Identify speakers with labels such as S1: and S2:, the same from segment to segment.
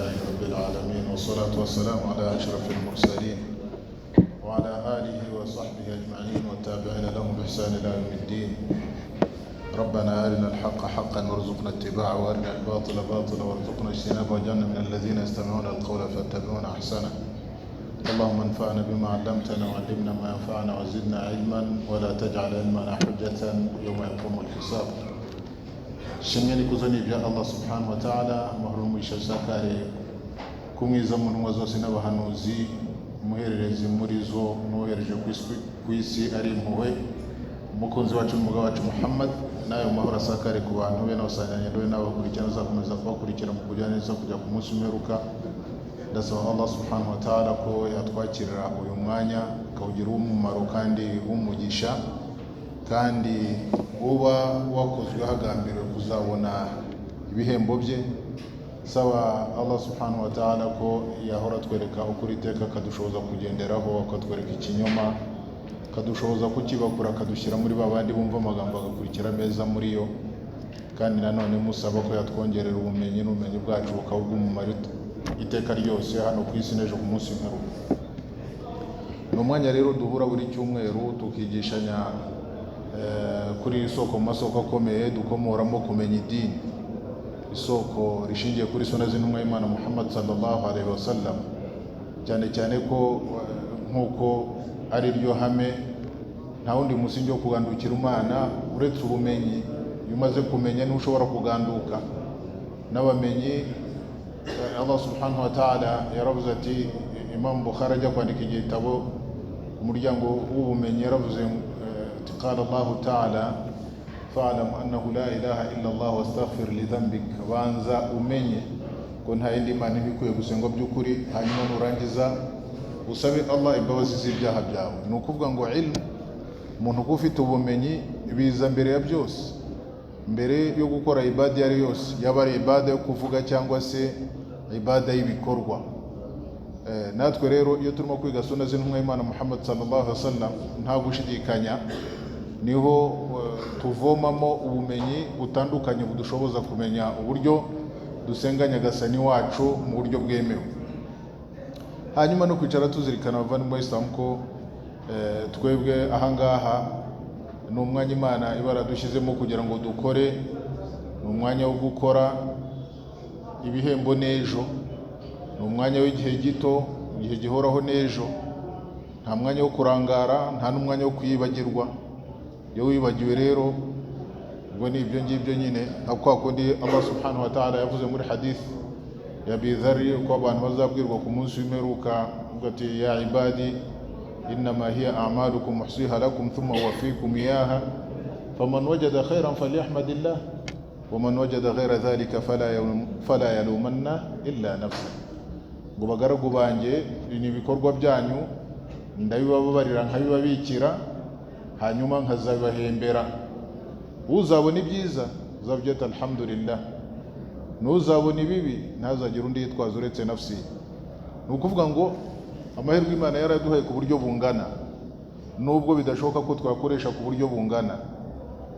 S1: لله رب العالمين، والصلاة والسلام على أشرف المرسلين وعلى آله وصحبه أجمعين والتابعين لهم بإحسان إلى يوم الدين. ربنا أرنا الحق حقا وارزقنا اتباعه، وأرنا الباطل باطلا وارزقنا اجتنابه، واجعلنا من الذين يستمعون القول فيتبعون أحسنه. اللهم انفعنا بما علمتنا وعلمنا ما ينفعنا وزدنا علما، ولا تجعل علمنا حجة يوم يقوم الحساب. Shimwe n'ikuzo ni ibya Allah subhanahu wa ta'ala. Amahoro n'umugisha bisakare ku mwiza mu ntumwa zose n'abahanuzi, umuhererezi muri zo n'uwohereje ku isi ari impuhwe, umukunzi wacu n'umugabo wacu Muhammad. N'ayo mahoro asakare ku bantu be n'abasanganyi be n'abakurikira, azakomeza kubakurikira mu kujya neza kujya ku munsi w'imperuka. Ndasaba Allah subhanahu wa ta'ala ko yatwakirira uyu mwanya, akawugira uw'umumaro kandi w'umugisha, kandi uba wakozwe hagambiriwe kuzabona ibihembo bye. Saba Allah subhanahu wa ta'ala ko yahora atwereka ukuri iteka, akadushoboza kugenderaho, akatwereka ikinyoma akadushoboza kukibakura, akadushyira muri ba bandi bumva amagambo agakurikira meza muri yo. Kandi nanone musaba ko yatwongerera ubumenyi, n'ubumenyi bwacu bukaba ubw'umumaro iteka ryose hano ku isi n'ejo ku munsi w'imperuka. Ni umwanya rero duhura buri cyumweru tukigishanya kuri iri soko mu masoko akomeye dukomoramo kumenya idini, isoko rishingiye kuri suna z'intumwa y'Imana Muhammad sallallahu alaihi wasallam, cyane cyane ko nk'uko ari ryo hame, nta wundi musingi wo kugandukira Imana uretse ubumenyi. Iyo umaze kumenya niho ushobora kuganduka. N'abamenyi, Allah subhanahu wa ta'ala yaravuze ati, Imam Bukhari ajya kwandika igitabo umuryango w'ubumenyi yaravuze ati: qala Allahu ta'ala fa'lam annahu la ilaha illa Allah wastaghfir li dhanbik. Banza umenye ko nta yindi mana iba ikwiye gusengwa by'ukuri, hanyuma nurangiza usabe Allah imbabazi z'ibyaha byawe. Ni ukuvuga ngo ilmu, umuntu kuba ufite ubumenyi biza mbere ya byose, mbere yo gukora ibada iyo ari yose, yaba ari ibada yo kuvuga cyangwa se ibada y'ibikorwa. Natwe rero iyo turimo kwiga suna z'intumwa y'Imana Muhammad sallallahu alaihi wasallam, nta gushidikanya niho tuvomamo ubumenyi butandukanye budushoboza kumenya uburyo dusenga Nyagasani wacu mu buryo bwemewe. Hanyuma no kwicara tuzirikana, abavandimwe Islam, ko twebwe ahangaha ni umwanya Imana iba yaradushyizemo kugira ngo dukore, ni umwanya wo gukora ibihembo n'ejo, ni umwanya w'igihe gito, igihe gihoraho n'ejo. Nta mwanya wo kurangara, nta n'umwanya wo kwibagirwa. Iyo wibagiwe rero ubwo ni ibyo ngibyo nyine, nka kwa kundi Allah subhanahu wa ta'ala yavuze muri hadith ya Abi Dharr ko abantu bazabwirwa ku munsi w'imperuka, avuga ati: ya ibadi innama hiya a'malukum uhsiha lakum thumma uwaffikum iyaha faman wajada khairan falyahmadillah waman wajada ghayra dhalika fala yalumanna illa nafsa. Ngo bagaragu banjye, ni ibikorwa byanyu ndabibabarira nkabibabikira, hanyuma nkazabibahembera. Uzabona ibyiza uzabyita alhamdulillah, n'uzabona ibibi ntazagire undi yitwaza uretse nafsi. Ni ukuvuga ngo amahirwe Imana yaraduhaye ku buryo bungana, nubwo bidashoboka ko twakoresha ku buryo bungana,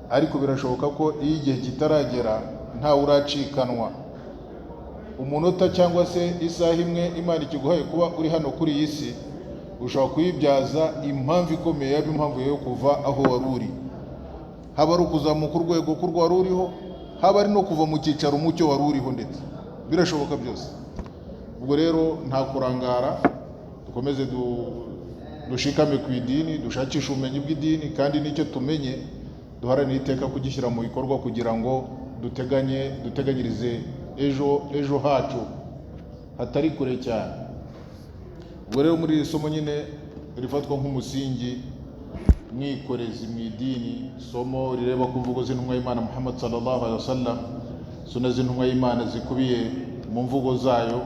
S1: ariko birashoboka ko iyo igihe kitaragera ntawe uracikanwa. Umunota cyangwa se isaha imwe Imana ikiguhaye kuba uri hano kuri iyi si, ushobora kuyibyaza impamvu ikomeye, yaba impamvu yo kuva aho wari uri, haba ari ukuzamuka urwego k'urwo wari uriho, haba ari no kuva mu cyicaro umucyo wari uriho, ndetse birashoboka byose. Ubwo rero nta kurangara, dukomeze dushikame ku idini, dushakishe ubumenyi bw'idini, kandi n'icyo tumenye duharanire iteka kugishyira mu bikorwa kugira ngo duteganyirize ejo hacu hatari kure cyane. Ubwo rero muri iri somo nyine rifatwa nk'umusingi mwikorezi mu idini, somo rireba ku mvugo z'intumwa y'Imana Muhammad sallallahu alaihi wasallam, suna z'intumwa y'Imana zikubiye mu mvugo zayo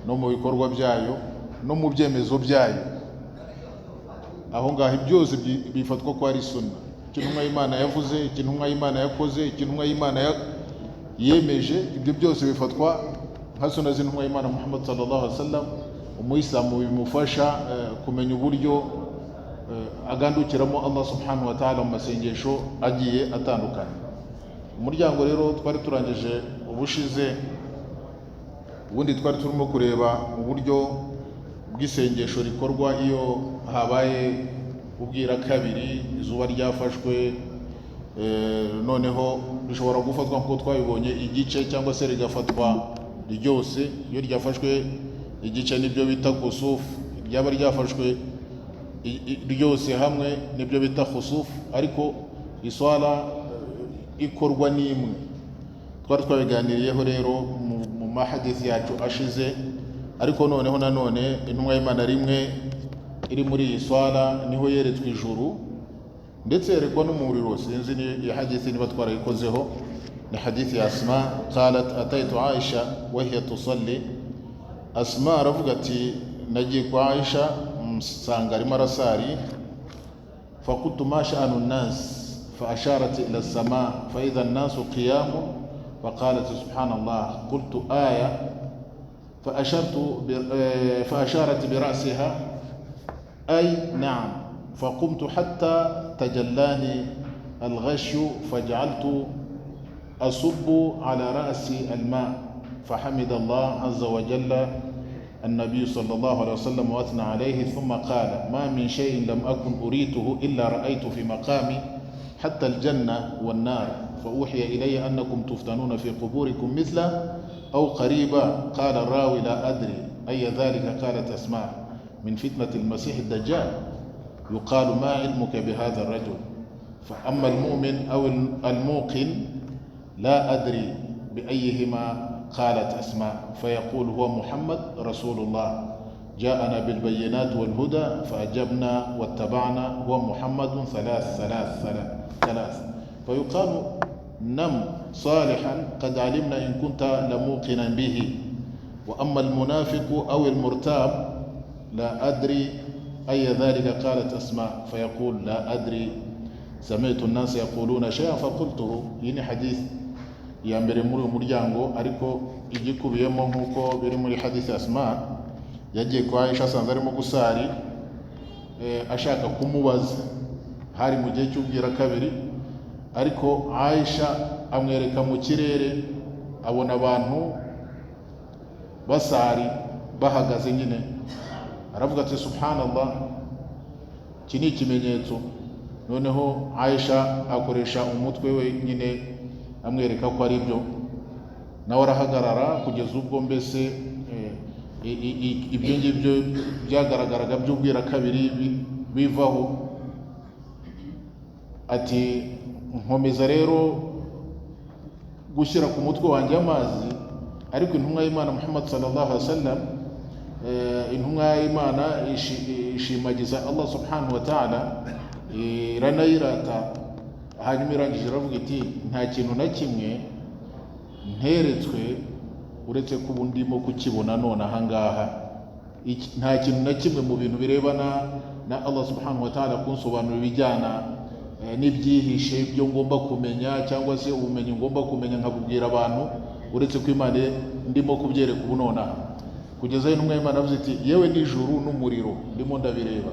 S1: no mu bikorwa byayo no mu byemezo byayo. Aho ngaho byose bifatwa ko ari sunna. Icyo intumwa y'Imana yavuze, icyo intumwa y'Imana yakoze, icyo intumwa y'Imana yemeje, ibyo byose bifatwa nka suna z'intumwa y'Imana Muhammad sallallahu alaihi wasallam. Umuyisilamu bimufasha kumenya uburyo agandukiramo Allah subhanahu wa ta'ala mu masengesho agiye atandukanye. Umuryango rero twari turangije ubushize Ubundi twari turimo kureba uburyo bw'isengesho rikorwa iyo habaye ubwira kabiri, izuba ryafashwe, noneho rishobora gufatwa nk'uko twabibonye igice cyangwa se rigafatwa ryose. Iyo ryafashwe igice nibyo bita kusufu, ryaba ryafashwe ryose hamwe nibyo bita khusufu, ariko iswala ikorwa n'imwe. Twari twabiganiriyeho rero mu mahadithi yacu ashize, ariko noneho nanone intumwa y'Imana rimwe iri muri iyi swala niho yeretswe ijuru ndetse yerekwa n'umuriro. Sinzi ni hadithi niba twarayikozeho, ni hadithi ya Asma qalat ataitu Aisha wa hiya tusalli. Asma aravuga ati nagiye kwa Aisha nsanga arimo arasari, faqultu ma sha'nu an-nas fa asharat ila as-sama fa idha an-nasu qiyamun faqalat subhanallah qultu aya fa ashartu fa asharat bi ra'siha ay na'am فقمت حتى تجلاني الغش فجعلت أصب على رأسي الماء فحمد الله عز وجل النبي صلى الله عليه وسلم وأثنى عليه ثم قال ما من شيء لم أكن أريته إلا رأيت في مقامي حتى الجنة والنار فأوحي إلي أنكم تفتنون في قبوركم مثله أو قريبا. قال الراوي لا أدري أي ذلك. قالت أسماء من فتنة المسيح الدجال يقال ما علمك بهذا الرجل فأما المؤمن أو الموقن لا أدري بأيهما. قالت أسماء فيقول هو محمد رسول الله جاءنا بالبينات والهدى فأجبنا واتبعنا هو محمد ثلاث ثلاث ثلاث ثلاث. فيقال نم صالحا قد علمنا إن كنت لموقنا به، وأما المنافق أو المرتاب لا أدري أي ذلك. قالت أسماء فيقول لا أدري سمعت الناس يقولون شيئا فقلته. Iyi ni hadith ya mbere muri uyu muryango, ariko igikubiyemo nk'uko biri muri hadith ya Asma, yagiye kwa Aisha asanze arimo gusari, ashaka kumubaza, hari mu gihe cy'ubwira kabiri, ariko Aisha amwereka mu kirere, abona abantu basari bahagaze nyine, aravuga ati subhanallah, iki ni ikimenyetso. Noneho Aisha akoresha umutwe we nyine amwereka ko ari byo, nawe arahagarara kugeza ubwo mbese ibyo ngibyo byagaragaraga by'ubwira kabiri bivaho. Ati nkomeza rero gushyira ku mutwe wanjye amazi, ariko intumwa y'Imana Muhammad sallallahu alaihi wasallam, intumwa y'Imana ishimagiza Allah subhanahu wa ta'ala, iranayirata, hanyuma irangije iravuga iti nta kintu na kimwe nteretswe uretse ko ubu ndimo kukibona none aha ngaha. Nta kintu na kimwe mu bintu birebana na Allah subhanahu wa ta'ala kunsobanurira ibijyana n'ibyihishe byo ngomba kumenya cyangwa se ubumenyi ngomba kumenya nkabubwira abantu, uretse ko Imana ndimo kubyereka ubu nonaha. Kugeza intumwa y'Imana avuze iti yewe n'ijuru n'umuriro ndimo ndabireba.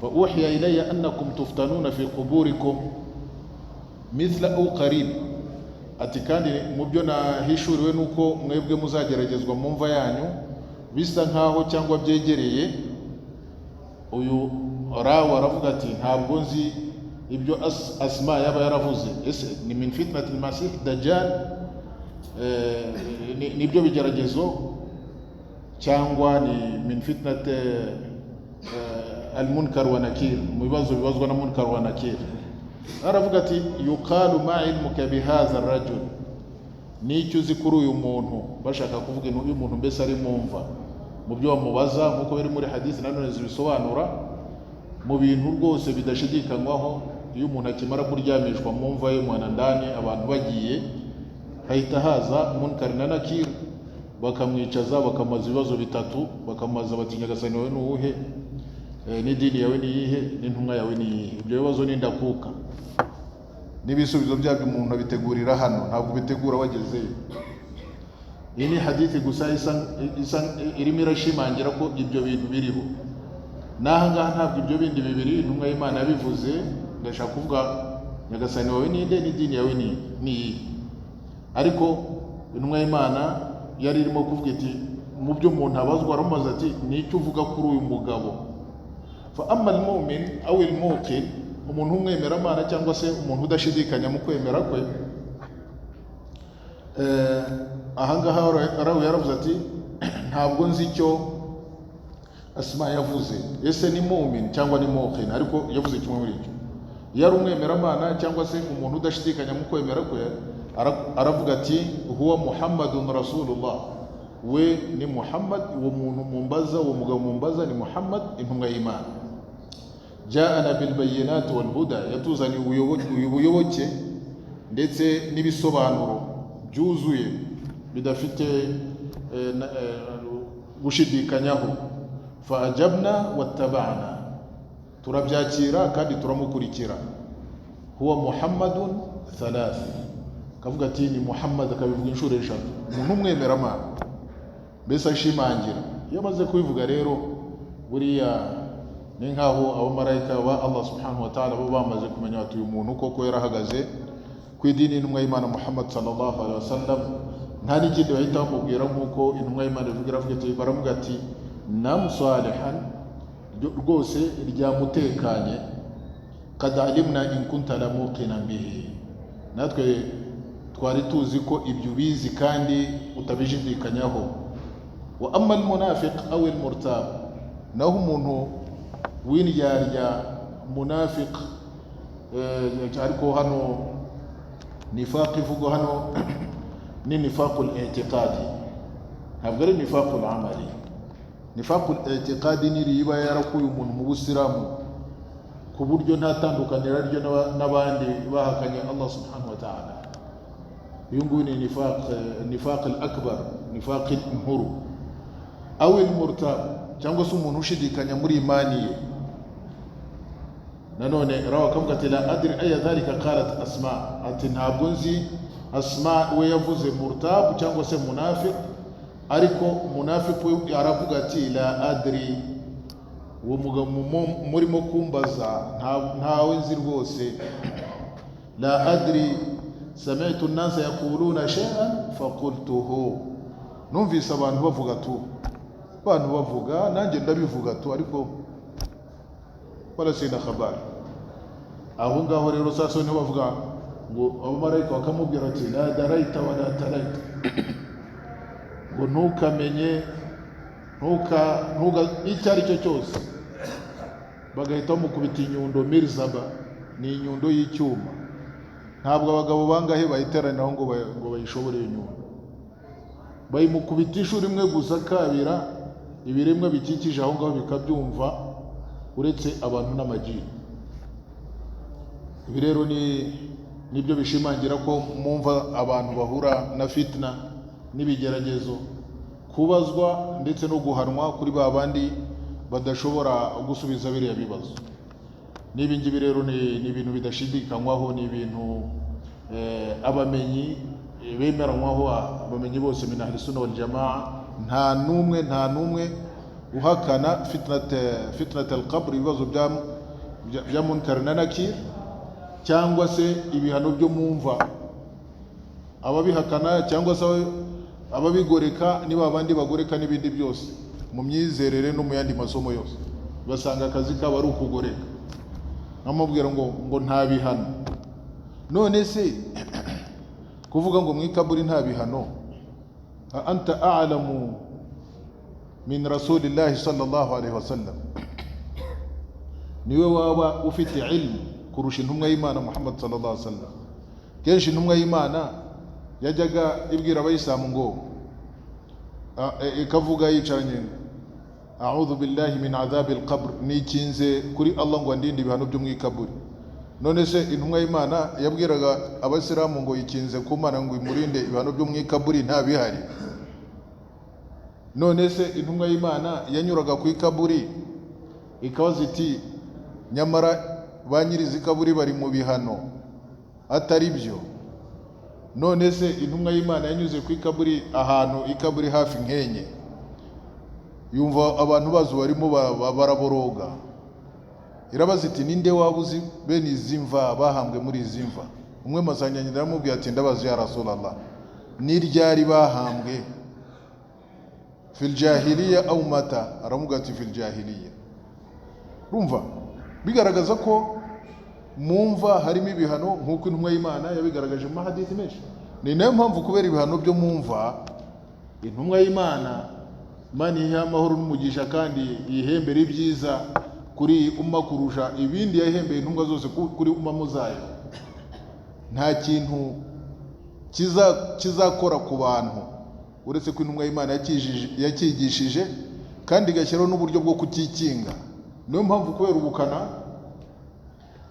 S1: Fa uhiya ilayya annakum tuftanuna fi quburikum mithla au qarib. Ati kandi mu byo nahishuriwe nuko mwebwe muzageragezwa mu mva yanyu bisa nkaho cyangwa byegereye. Uyu rawi aravuga ati ntabwo nzi ibyo Asma yaba yaravuze, ese ni min fitnati al-masih dajjal, nibyo bigeragezo cyangwa ni min fitnati al-munkar wa nakir, mu bibazo bibazwa na munkar wa nakir. Aravuga ati yuqalu ma ilmuka bihadha ar-rajul, nicyo uzi kuri uyu muntu. Bashaka kuvuga uyu muntu mbese ari mumva mu byo bamubaza, nkuko biri muri hadisi nanone zibisobanura, mu bintu rwose bidashidikanywaho. Iyo umuntu akimara kuryamishwa mu mva ye mwana ndani, abantu bagiye, hahita haza munkar na nakir, bakamwicaza bakamaza ibibazo bitatu, bakamaza bati nyagasani wawe ni uwuhe, n'idini yawe ni iyihe, n'intumwa yawe ni iyihe. Ibyo bibazo ni ndakuka, n'ibisubizo byabyo umuntu abitegurira hano, ntabwo ubitegura wagezeyo. Iyi ni hadithi gusa isa irimo irashimangira ko ibyo bintu biriho. N'aha ngaha ntabwo ibyo bindi bibiri intumwa y'Imana yabivuze. Ndashaka kuvuga nyagasani wawe ni nde, n'idini yawe ni iyihe. Ariko intumwa y'Imana yari irimo kuvuga iti mu byo umuntu abazwa, aramubaza ati ni icyo uvuga kuri uyu mugabo. Fa amma almu'min aw almuqin, umuntu w'umwemeramana cyangwa se umuntu udashidikanya mu kwemera kwe, ahangaha arawe yaravuze ati ntabwo nzi icyo Asma yavuze, ese ni mu'min cyangwa ni muqin? Ariko yavuze kimwe muri icyo, iyo ari umwemeramana cyangwa se umuntu udashidikanya mu kwemera kwe, aravuga ati huwa Muhammadun Rasulullah, we ni Muhammad, uwo muntu mumbaza, uwo mugabo mumbaza ni Muhammad intumwa y'Imana. Ja'ana bil bayyinati wal huda, yatuzaniye ubuyoboke ndetse n'ibisobanuro byuzuye bidafite gushidikanyaho. Fa ajabna wattaba'na, turabyakira kandi turamukurikira. Huwa Muhammadun thalath, kavuga ati ni Muhammad, akabivuga inshuro eshatu, umuntu umwemeramana mbese ashimangira. Iyo amaze kubivuga rero buriya ni nkaho abamarayika ba Allah subhanahu wa ta'ala bo bamaze kumenya bati uyu muntu koko yarahagaze ku idini y'intumwa y'Imana Muhammad sallallahu alaihi wasallam, nta n'ikindi bahita bamubwira nk'uko intumwa y'Imana ivuga, iravuga iti, baravuga ati nam salihan, rwose ryamutekanye, qad alimna in kunta la muqinan bihi, natwe twari tuzi ko ibyo ubizi kandi utabishidikanyaho. Wa amma almunafiq aw almurtab, naho umuntu w'indyarya munafiq, ariko hano nifaq ivugwa hano ni nifaqul i'tiqadi, ntabwo ari nifaqul amali. Nifaqul i'tiqadi ni riba yarakuye umuntu mu busilamu ku buryo nta tandukaniro ryo n'abandi bahakanye Allah subhanahu wa ta'ala. Uyu nguyu ni nifaq al-akbar, nifaq inkuru. Aw al-murtab, cyangwa se umuntu ushidikanya muri imani ye. Nanone rawa akavuga ati la adri aya dhalika qalat Asma, ati ntabwo nzi Asma we yavuze murtab cyangwa se munafiq, ariko munafiq we aravuga ati la adri, uwo mugabo murimo kumbaza ntawe nzi rwose. La adri sami'tu an-nasa yaquluna shay'an faqultuhu, numvise abantu bavuga tu, abantu bavuga nanjye ndabivuga tu, ariko wala sina khabari. Aho ngaho rero sasa niho bavuga ngo abamarayika bakamubwira ati la daraita wala taraita, ngo ntukamenye, ntuka icyo ari cyo cyose. Bagahita bamukubita inyundo mirzaba, ni inyundo y'icyuma. Ntabwo abagabo bangahe bayiteraniraho ngo bayishobore iyo nyundo. Bayimukubita inshuro imwe gusa kabira, ibiremwa bikikije aho ngaho bikabyumva, uretse abantu n'amagini. Ibi rero nibyo bishimangira ko mumva abantu bahura na fitna n'ibigeragezo, kubazwa ndetse no guhanwa kuri ba bandi badashobora gusubiza biriya bibazo. N'ibi ngibi rero ni ibintu bidashidikanywaho, ni ibintu abamenyi bemeranywaho, abamenyi bose min ahli sunna wal jamaa, nta n'umwe uhakana fitnat al-qabr, ibibazo bya munkar na nakir, cyangwa se ibihano byo mumva. Ababihakana cyangwa se ababigoreka ni babandi bagoreka n'ibindi byose mu myizerere no mu yandi masomo yose, basanga akazi kabo ari ukugoreka. Namubwira ngo nta bihano. None se kuvuga ngo mu ikaburi nta bihano, anta a'lamu min rasulillahi sallallahu alaihi wasallam, niwe waba ufite ilmu kurusha intumwa y'Imana Muhammad sallallahu alaihi wasallam. Kenshi intumwa y'Imana yajyaga ibwira abayisilamu ngo ikavuga yicaranye, a'udhu billahi min adhabi al-qabr, nikinze kuri Allah ngo andinde ibihano byo mu ikaburi. None se intumwa y'Imana yabwiraga abayisilamu ngo ikinze ku Mana ngo imurinde ibihano byo mu ikaburi nta bihari? None se intumwa y'Imana yanyuraga ku ikaburi ikabaza iti nyamara ba nyirizi kaburi bari mu bihano atari byo? None se intumwa y'Imana yanyuze ku ikaburi ahantu ikaburi hafi nkenye, yumva abantu bazo barimo baraboroga, irabaza iti ninde wabuzi bene izi mva bahambwe muri izi mva? Umwe masanganya aramubwira ati ndabaza ya Rasulallah, ni ryari bahambwe? Fil jahiliya aw mata? Aramubwira ati: "Fil jahiliya." Urumva bigaragaza ko mu mva harimo ibihano, nk'uko intumwa y'Imana yabigaragaje mu mahadithi menshi. Ni nayo mpamvu, kubera ibihano byo mu mva, intumwa y'Imana, Imana ihe amahoro n'umugisha kandi yihembere ibyiza kuri iyi umma kurusha ibindi yahembeye intumwa zose kuri umamu zayo, nta kintu kizakora ku bantu uretse ko intumwa y'Imana yakigishije kandi igashyiraho n'uburyo bwo kukikinga. Niyo mpamvu, kubera ubukana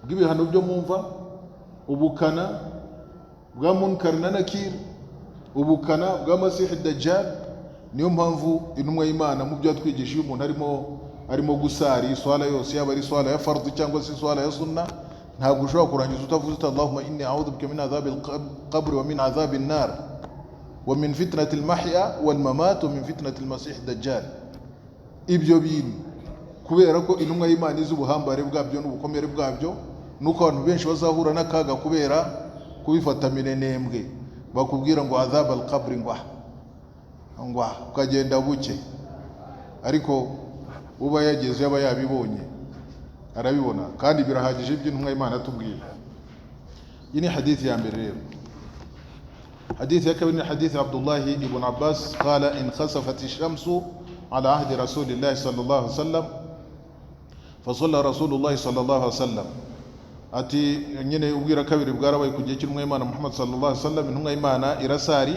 S1: bw'ibihano byo mu mva, ubukana bwa Munkari na Nakiri, ubukana bwa Masihi Dajjal, niyo mpamvu intumwa y'Imana mu byo yatwigishije, iyo umuntu arimo gusari iswala yose, yaba ari iswala ya fardu cyangwa se iswala ya sunna, ntabwo ushobora kurangiza utavuze uti: "Allahumma inni a'udhu bika min adhabi al-qabri wa min adhabi an-nar wa min fitnati al-mahya wal mamat wa min fitnati al-masih dajjal." Ibyo bintu, kubera ko intumwa y'Imana izi ubuhambare bwabyo n'ubukomere bwabyo, nuko abantu benshi bazahura n'akaga kubera kubifata minenembwe. Bakubwira ngo adhab al-qabri, ngwa ngwa, ukagenda buke, ariko uba yageze aba yabibonye, arabibona, kandi birahagije ibyo intumwa y'Imana atubwiye. Iyi ni hadithi ya mbere. Rero hadithi ya kabiri ni hadithi Abdullahi ibn Abbas, qala: inkhasafat ash-shamsu ala ahdi rasulillahi sallallahu alaihi wasallam, fasalla rasulullahi sallallahu alaihi wasallam. Ati nyine ubwira kabiri bwarabaye ku gihe cy'intumwa y'Imana Muhammad sallallahu alaihi wasallam. Intumwa y'Imana irasari,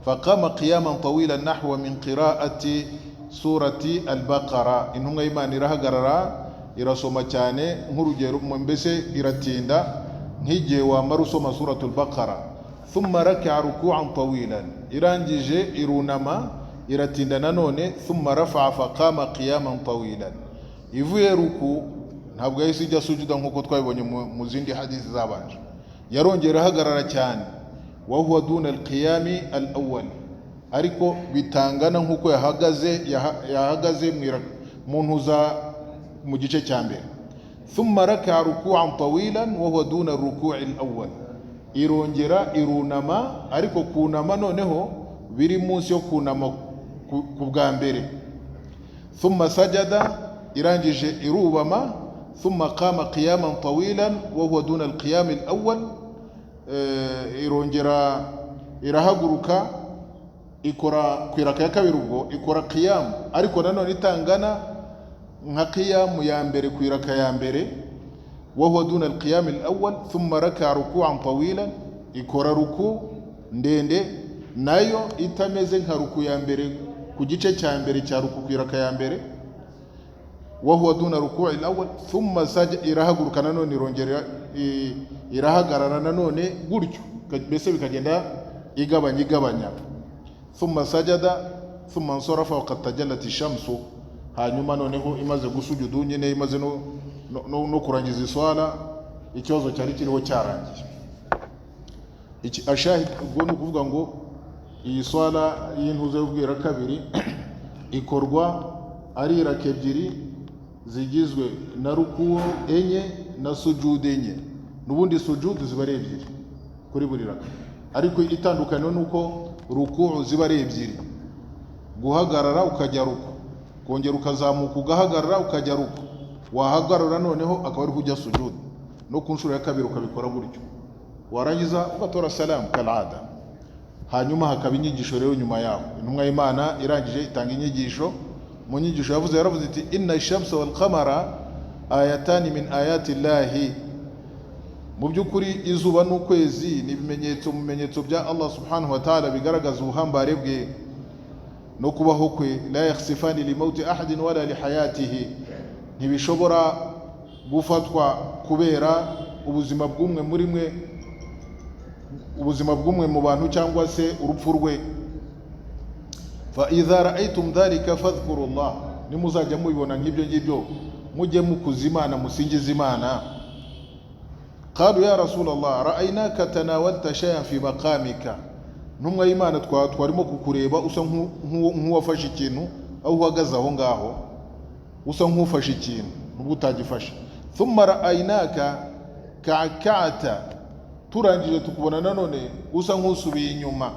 S1: faqama qiyaman tawila nahwa min qira'ati surati al-Baqara. Intumwa y'Imana irahagarara, irasoma cyane, nk'urugero mbese iratinda nk'igihe wamara usoma suratul Baqara. Thumma raka'a ruku'an tawilan, irangije irunama, iratinda nanone. Thumma rafa'a faqama qiyaman tawilan. Ivuye ruku ntabwo yahise ijya sujuda nk'uko twabibonye mu zindi hadithi zabanje, yarongera ahagarara cyane. Wa huwa duna alqiyami al-awwal, ariko bitangana nk'uko yahagaze mu ntuza mu gice cya mbere. Thumma raka'a ruku'an tawilan wa huwa duna ruku'i al-awwal. Irongera irunama, ariko kunama noneho biri munsi yo kunama ku bwa mbere. Thumma sajada, irangije irubama. Thumma qama qiyaman tawilan wa huwa duna al-qiyam al-awwal. Irongera irahaguruka, ikora ku iraka ya kabiri, ubwo ikora qiyamu, ariko nanone itangana nka qiyamu ya mbere ku iraka ya mbere. Wa huwa duna al-qiyam al-awwal. Thumma raka'a ruku'an tawilan, ikora ruku ndende nayo itameze nka ruku ya mbere ku gice cya mbere cya ruku ku iraka ya mbere. Wa huwa duna ruku'i al-awwal. Thumma sajada, irahaguruka nanone, irongera irahagarara nanone gutyo, mbese bikagenda igabanya igabanya. Thumma sajada, thumma nsarafa wa qad tajallat ash-shamsu. Hanyuma noneho imaze gusujudu nyine, imaze no kurangiza iswala, ikibazo cyari kiriho cyarangiye. Iki ashahid ubwo ni ukuvuga ngo iyi swala y'intuza y'ubwira kabiri ikorwa ari iraka ebyiri zigizwe na rukuwo enye na sujudu enye. N'ubundi sujudu ziba ari ebyiri kuri buri raka, ariko itandukaniro ni uko ruku'u ziba ari ebyiri: guhagarara ukajya ruku, kongera ukazamuka ugahagarara ukajya ruku, wahagarara noneho akaba ariho ujya sujudu. No ku nshuro ya kabiri ukabikora gutyo, warangiza ugatora salamu kalada. Hanyuma hakaba inyigisho rero nyuma yaho. Intumwa y'Imana irangije itanga inyigisho. Mu nyigisho yavuze, yaravuze iti: "Inna shamsa wal qamara ayatani min ayati llahi." Mu by'ukuri izuba n'ukwezi ni ibimenyetso mu bimenyetso bya Allah subhanahu wa ta'ala, bigaragaza ubuhambare bwe no kubaho kwe. La yakhsifani limauti ahadin wala lihayatihi, ntibishobora gufatwa kubera ubuzima bw'umwe muri mwe, ubuzima bw'umwe mu bantu cyangwa se urupfu rwe. Fa idha ra'aytum dhalika fadhkuru Allah, nimuzajya mubibona nk'ibyo ngibyo, mujye mukuza Imana, musingize Imana. Qalu: ya Rasulallah, ra'aynaka tanawalta shay'an fi maqamika. Ntumwa y'Imana, twarimo kukureba usa nk'uwafashe ikintu aho uhagaze aho ngaho, usa nk'ufashe ikintu nubwo utagifashe. Thumma ra'aynaka ka'ka'ta, turangije tukubona nanone usa nk'usubiye inyuma.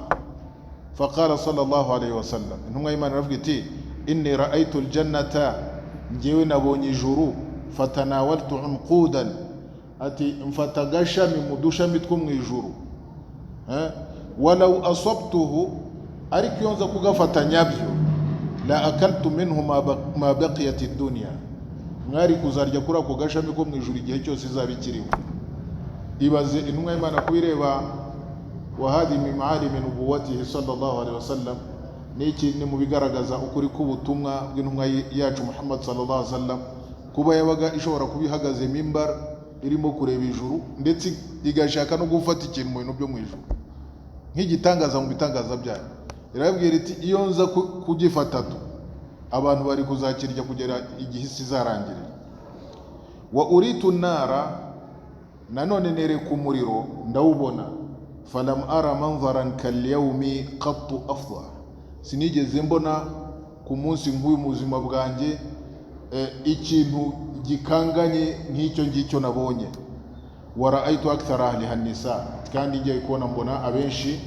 S1: Faqala sallallahu alayhi wasallam, intumwa y'Imana iravuga iti inni ra'aytu aljannata, njyewe nabonye ijuru, fatanawaltu unqudan, ati mfata agashami mu dushami two mu ijuru, walau asabtuhu, ariko iyo nza kugafata nyabyo, la akaltu minhu ma baqiyat ad-dunya, mwari kuzarya kuri ako gashami ko mu ijuru igihe cyose izaba ikiriho. Ibaze intumwa y'Imana kubireba, wa hadhi min ma'alimi nubuwatihi sallallahu alaihi wasallam, niki ni mu bigaragaza ukuri k'ubutumwa bw'intumwa yacu Muhammad sallallahu alaihi wasallam, kuba yabaga ishobora kuba ihagaze mimbar irimo kureba ijuru, ndetse igashaka no gufata ikintu mu bintu byo mu ijuru nk'igitangaza mu bitangaza byayo. Irababwira iti iyo nza kugifata tu abantu bari kuzakirya kugera igihe isi izarangirira. Wa uritu nara, nanone nereka umuriro ndawubona, falam ara manzaran kalyawmi qattu afdha, sinigeze mbona ku munsi nk'uyu mu buzima bwanjye ikintu gikanganye nk'icyo ngicyo nabonye. Wa ra'aytu akthara ahliha nisa, kandi ngiye kubona mbona abenshi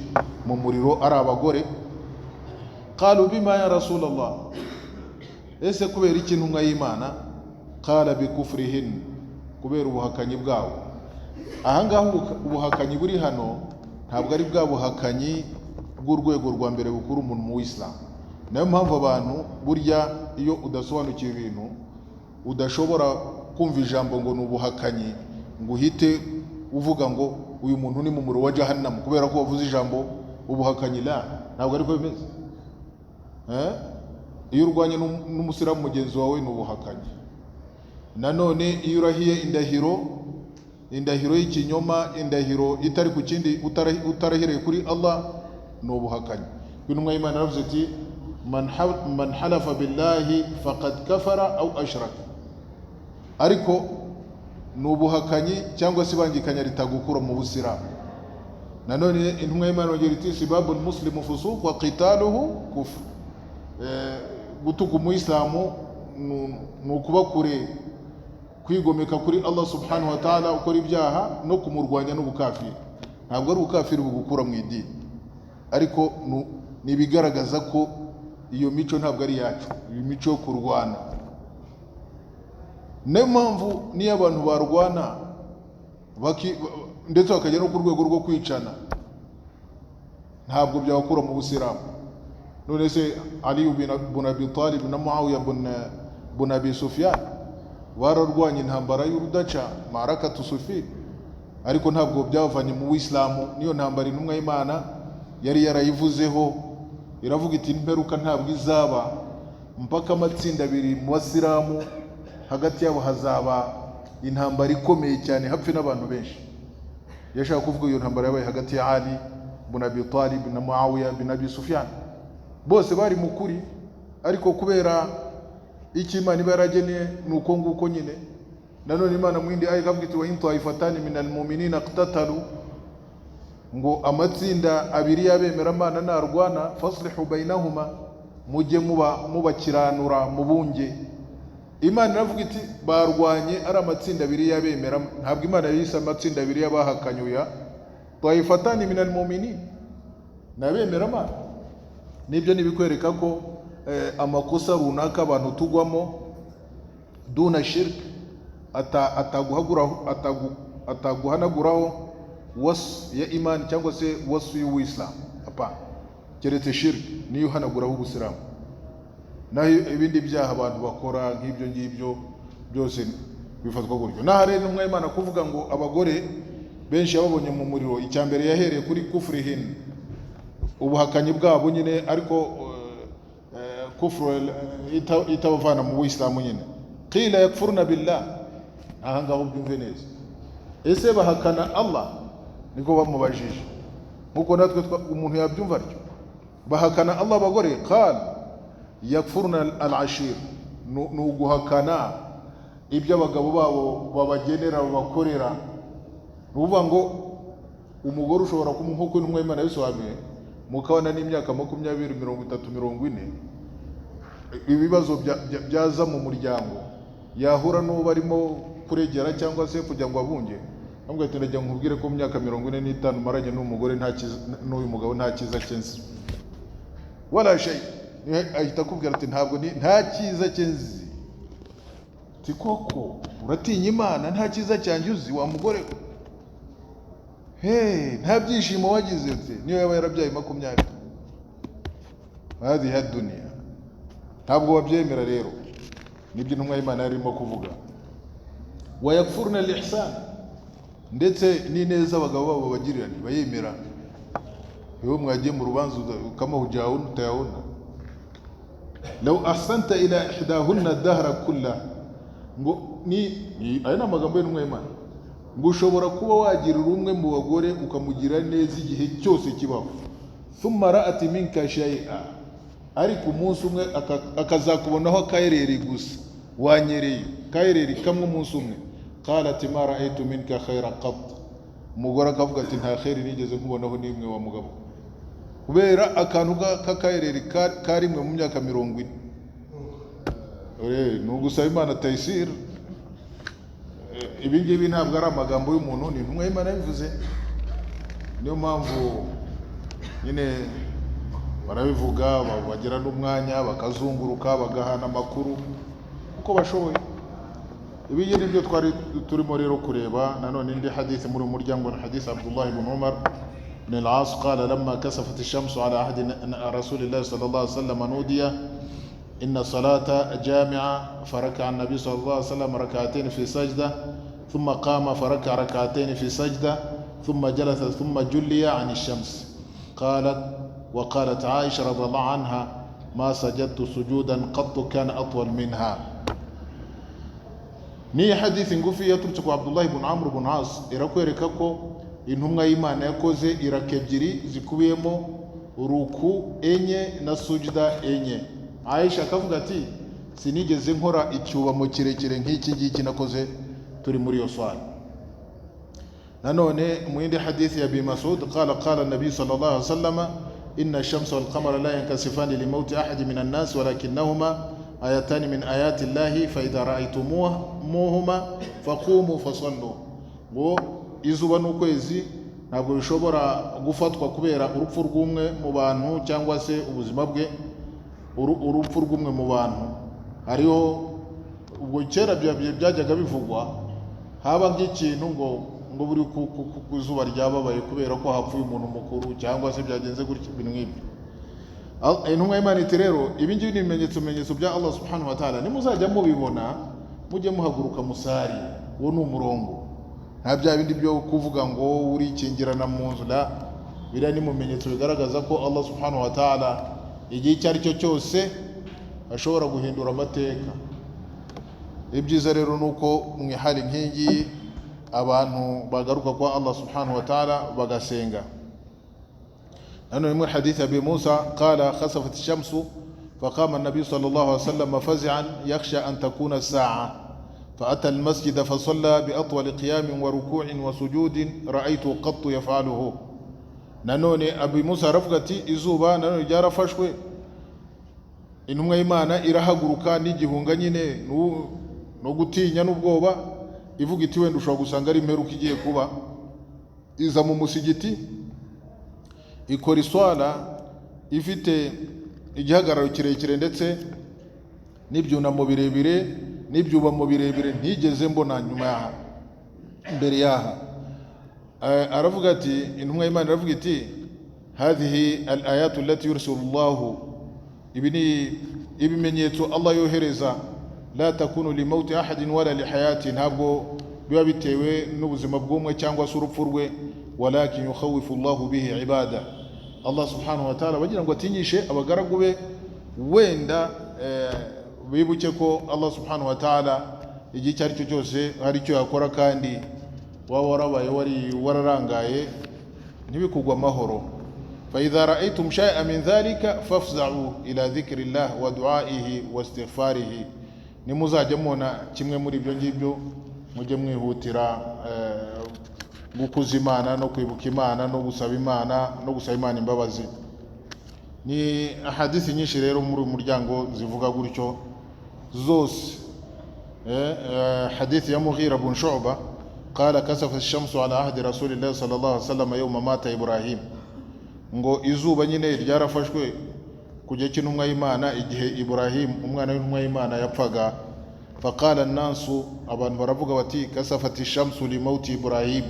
S1: mu muriro ari abagore. Qalu bima ya Rasulallah, ese kubera iki intumwa y'Imana? Qala bikufrihin, kubera ubuhakanyi bwabo. Ahangaha ubuhakanyi buri hano ntabwo ari bwa buhakanyi bw'urwego rwa mbere bukuru umuntu mu Islam. Nayo mpamvu abantu burya iyo udasobanukiwe ibintu udashobora kumva ijambo ngo ni ubuhakanyi ngo uhite uvuga ngo uyu muntu ni mu muriro wa Jahannam kubera ko wavuze ijambo ubuhakanyi. La, ntabwo ariko bimeze. Iyo urwanye n'umusilamu mugenzi wawe ni ubuhakanyi. Nanone iyo urahiye indahiro y'ikinyoma, indahiro itari ku kindi, utarahiriye kuri Allah, ni ubuhakanyi. Intumwa y'Imana yaravuze iti man halafa billahi faqad kafara aw ashraka, ariko ni ubuhakanyi cyangwa se ibangikanya ritagukura mu busilamu. Nanone intumwa y'Imana yongera iti sibabul muslimu fusuq wa qitaluhu kufr, gutuka umuyisilamu ni ukuba kure, kwigomeka kuri Allah subhanahu wa ta'ala, ukora ibyaha no kumurwanya n'ubukafiri. Ntabwo ari ubukafiri bugukura mu idini, ariko ni ibigaragaza ko iyo mico ntabwo ari yacu, iyo mico yo kurwana. Niyo mpamvu niyo abantu barwana ndetse bakagera no ku rwego rwo kwicana, ntabwo byabakura mu busilamu. None se Ali ibn Abi Talib na Muawiya ibn Abi Sufyan bararwanye intambara y'urudaca, marakatu Sufi, ariko ntabwo byabavanye mu Isilamu. Niyo ntambara intumwa y'Imana yari yarayivuzeho, iravuga iti imperuka ntabwo izaba mpaka amatsinda abiri mu basilamu hagati yabo hazaba intambara ikomeye cyane, hapfe n'abantu benshi. Yashaka kuvuga iyo ntambara yabaye hagati ya Ali ibn Abi Talib na Muawiya ibn Abi Sufyan. Bose bari mu kuri, ariko kubera icyo Imana iba yarageneye ni uko nguko nyine. Nanone Imana mu yindi aya ikavuga iti wa in taifatani minal mu'minina iqtatalu, ngo amatsinda abiri y'abemeramana narwana, faslihu bainahuma, mujye mubakiranura mubunge. Imana iravuga iti barwanye ari amatsinda abiri y'abemera, ntabwo Imana yise amatsinda abiri y'abahakanyuya. Taifatani minal mu'minin, n'abemeramana. Nibyo nibikwereka ko amakosa runaka abantu tugwamo duna shirk ataguhanaguraho wasu ya imani cyangwa se wasu y'uwisilamu, apa keretse shirk niyo uhanaguraho ubusilamu. Naho ibindi byaha abantu bakora nk'ibyo ngibyo byose bifatwa gutyo. Naho rero intumwa y'Imana kuvuga ngo abagore benshi yababonye mu muriro, icya mbere yahereye kuri kufrihin, ubuhakanyi bwabo nyine, ariko kufru itabavana mu Buislamu nyine. Qila yakfuruna billah, aha ngaho byumve neza, ese bahakana Allah? Niko bamubajije, nkuko natwe umuntu yabyumva atyo. Bahakana Allah abagore? Qal yakfuruna al-ashir, ni uguhakana ibyo abagabo babo babagenera babakorera. Ni ukuvuga ngo umugore ushobora kumuha, nkuko intumwa y'Imana yabisobanuye, mukabana n'imyaka 20, 30, 40, ibibazo byaza mu muryango, yahura n'uwo barimo kuregera cyangwa se kugira ngo abunge, amubwira ati ndagira ngo nkubwire ko mu myaka 45 maranye n'umugore nta cyiza, n'uyu mugabo nta cyiza cyensi. Wala shay, ahita akubwira ati ntabwo nta cyiza cye nzi. Ati koko uratinya Imana nta cyiza cyanjye uzi wa mugore we? Hey, nta byishimo wagize ute niyo yaba yarabyaye 20. Hadhihi dunya, ntabwo wabyemera. Rero nibyo intumwa y'Imana yarimo kuvuga. Wayakfurna al-ihsan, ndetse n'ineza abagabo babo babagirira ntibayemera. Iyo mwagiye mu rubanza kama hujawuna utayawuna. Law ahsanta ila ihdahunna dahra kulla, ngo ni aya ni amagambo y'intumwa y'Imana, ngo ushobora kuba wagirira umwe mu bagore ukamugira neza igihe cyose kibaho, thumma ra'at minka shay'a, ariko umunsi umwe akazakubonaho akayereri gusa, wanyereye kayereri kamwe umunsi umwe. Qalat ma ra'aytu minka khayra qat, umugore akavuga ati nta kheri nigeze nkubonaho n'imwe wa mugabo, kubera akantu k'akayereri karimwe mu myaka 40. Ni ugusaba Imana tayisir. Ibi ngibi ntabwo ari amagambo y'umuntu, ni intumwa y'Imana yabivuze. Niyo mpamvu nyine barabivuga, bagira n'umwanya bakazunguruka bagahana amakuru uko bashoboye. Ibi ngibi nibyo twari turimo rero kureba. Nanone indi hadithi muri uyu muryango ni hadithi Abdullah ibn Umar ibn al-As qala lamma kasafat ash-shamsu ala ahdi Rasulillah sallallahu alaihi wasallam nudiya inna salata jami'a faraka'a an-nabi sallallahu alaihi wasallam rak'atayn fi sajda thumma qama faraka'a rak'atayn fi sajda thumma jalasa thumma julliya 'an ash-shams. Qalat wa qalat Aisha radhiyallahu anha ma sajadtu sujudan qattu kana atwal minha. Ni hadithi ngufi yaturutse ku Abdullah ibn Amr ibn As, irakwereka ko intumwa y'Imana yakoze iraka ebyiri zikubiyemo ruku enye na sujda enye. Aisha akavuga ati sinigeze nkora icyubamo kirekire nk'iki ngiki nakoze turi muri iyo swala. Nanone mu yindi hadithi ya Abi Mas'ud qala qala an-nabi sallallahu alaihi wasallam inna ash-shamsa wal qamara la yankasifani li mawti ahadi min an-nas walakinnahuma ayatani min ayati llahi fa idha ra'aytumuhuma faqumu fasallu. Ngo izuba n'ukwezi ntabwo bishobora gufatwa kubera urupfu rw'umwe mu bantu cyangwa se ubuzima bwe, urupfu rw'umwe mu bantu. Hariho ubwo kera byajyaga bivugwa, haba nk'ikintu ngo buri ku zuba ryababaye kubera ko hapfuye umuntu mukuru cyangwa se byagenze gutya, ibintu nk'ibyo. Intumwa y'Imana iti rero ibi ngibi ni ibimenyetso bya Allah subhanahu wa ta'ala, nimuzajya mubibona mujye muhaguruka musari. Uwo ni umurongo, nta bya bindi byo kuvuga ngo urikingirana mu nzu la. Biriya ni mumenyetso bigaragaza ko Allah subhanahu wa ta'ala igihe icyo ari cyo cyose ashobora guhindura amateka. Ibyiza rero nuko mu ihari nk'ingi abantu bagaruka kwa Allah subhanahu wa ta'ala bagasenga. Nanone muri hadithi Abi Musa qala khasafat ash-shamsu faqama an-nabi sallallahu alayhi wasallam fazi'an yakhsha an takuna as-sa'a فأتى المسجد فصلى بأطول قيام وركوع وسجود رأيت قط يفعله. Nanone Abi Musa aravuga ati izuba nanone ryarafashwe, intumwa y'Imana irahaguruka n'igihunga nyine no gutinya n'ubwoba, ivuga iti wenda ushobora gusanga ari imperuka igiye kuba. Iza mu musigiti ikora iswala ifite igihagararo kirekire ndetse n'ibyunamo birebire n'ibyubamo birebire ntigeze mbona nyuma yaha mbere yaha. Aravuga ati intumwa y'Imana iravuga iti hadhihi al-ayatu allati yursilu Allahu, ibi ni ibimenyetso Allah yohereza, la takunu li mawti ahadin wala li hayati, ntabwo biba bitewe n'ubuzima bw'umwe cyangwa se urupfu rwe, walakin yukhawifu Allahu bihi ibada. Allah subhanahu wa ta'ala bagira ngo atinyishe abagaragu be, wenda bibuke ko Allah subhanahu wa ta'ala igihe icyo ari cyo cyose hari icyo yakora, kandi waba warabaye wari wararangaye ntibikugwa amahoro. Fa idha ra'aytum shay'an min dhalika fafza'u ila dhikrillah wa du'aihi wa istighfarihi. Nimuzajya mubona kimwe muri ibyo ngibyo mujye mwihutira gukuza Imana no kwibuka Imana no gusaba Imana no gusaba Imana imbabazi. Ni hadithi nyinshi rero muri uyu muryango zivuga gutyo zose. Hadithi ya Mughira bin Shu'ba qala kasafa ash-shamsu ala ahdi Rasulillah sallallahu alaihi wasallam yawma mata Ibrahim, ngo izuba nyine ryarafashwe Ku gihe cy'intumwa y'Imana, igihe Ibrahim umwana w'intumwa y'Imana yapfaga, faqala an-nasu, abantu baravuga bati kasafati shamsu li mauti Ibrahim,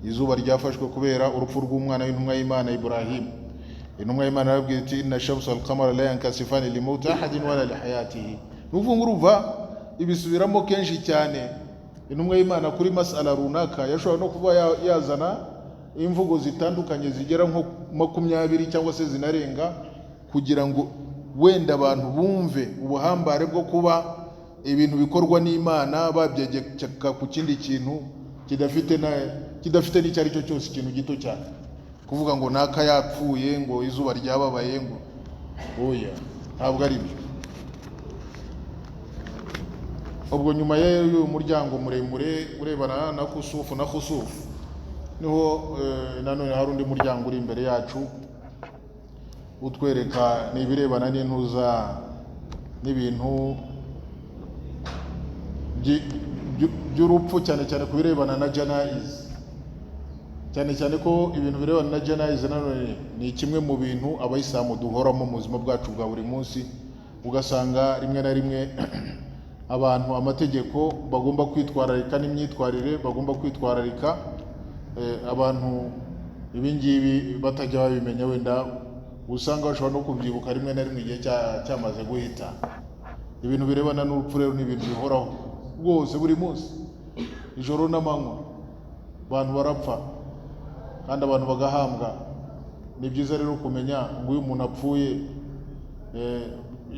S1: izuba ryafashwe kubera urupfu rw'umwana w'intumwa y'Imana Ibrahim. Intumwa y'Imana yarababwiye iti inna shamsa wal qamara la yankasifani li mauti ahadin wala li hayatihi. Nuvuga urumva ibisubiramo kenshi cyane. Intumwa y'Imana kuri masala runaka yashobora no kuba yazana imvugo zitandukanye zigera nko 20 cyangwa se zinarenga, kugira ngo wenda abantu bumve ubuhambare bwo kuba ibintu bikorwa n'Imana babyegeka ku kindi kintu kidafite n'icyo ari cyo cyose, ikintu gito cyane. Kuvuga ngo naka yapfuye ngo izuba ryababaye ngo oya, ntabwo ari byo. Ubwo nyuma y'uyu muryango muremure urebana na kusufu na khusufu, niho nanone hari undi muryango uri imbere yacu utwereka n'ibirebana n'intuza n'ibintu by'urupfu, cyane cyane ku birebana na janaiz. Cyane cyane ko ibintu birebana na janaiz nanone ni kimwe mu bintu abayisilamu duhoramo mu buzima bwacu bwa buri munsi, ugasanga rimwe na rimwe abantu amategeko bagomba kwitwararika n'imyitwarire bagomba kwitwararika, abantu ibingibi batajya babimenya, wenda usanga bashobora no kubyibuka rimwe na rimwe igihe cyamaze guhita. Ibintu birebana n'urupfu rero ni ibintu bihoraho rwose buri munsi, ijoro n'amanywa, abantu barapfa kandi abantu bagahambwa. Ni byiza rero kumenya ngo uyu muntu apfuye,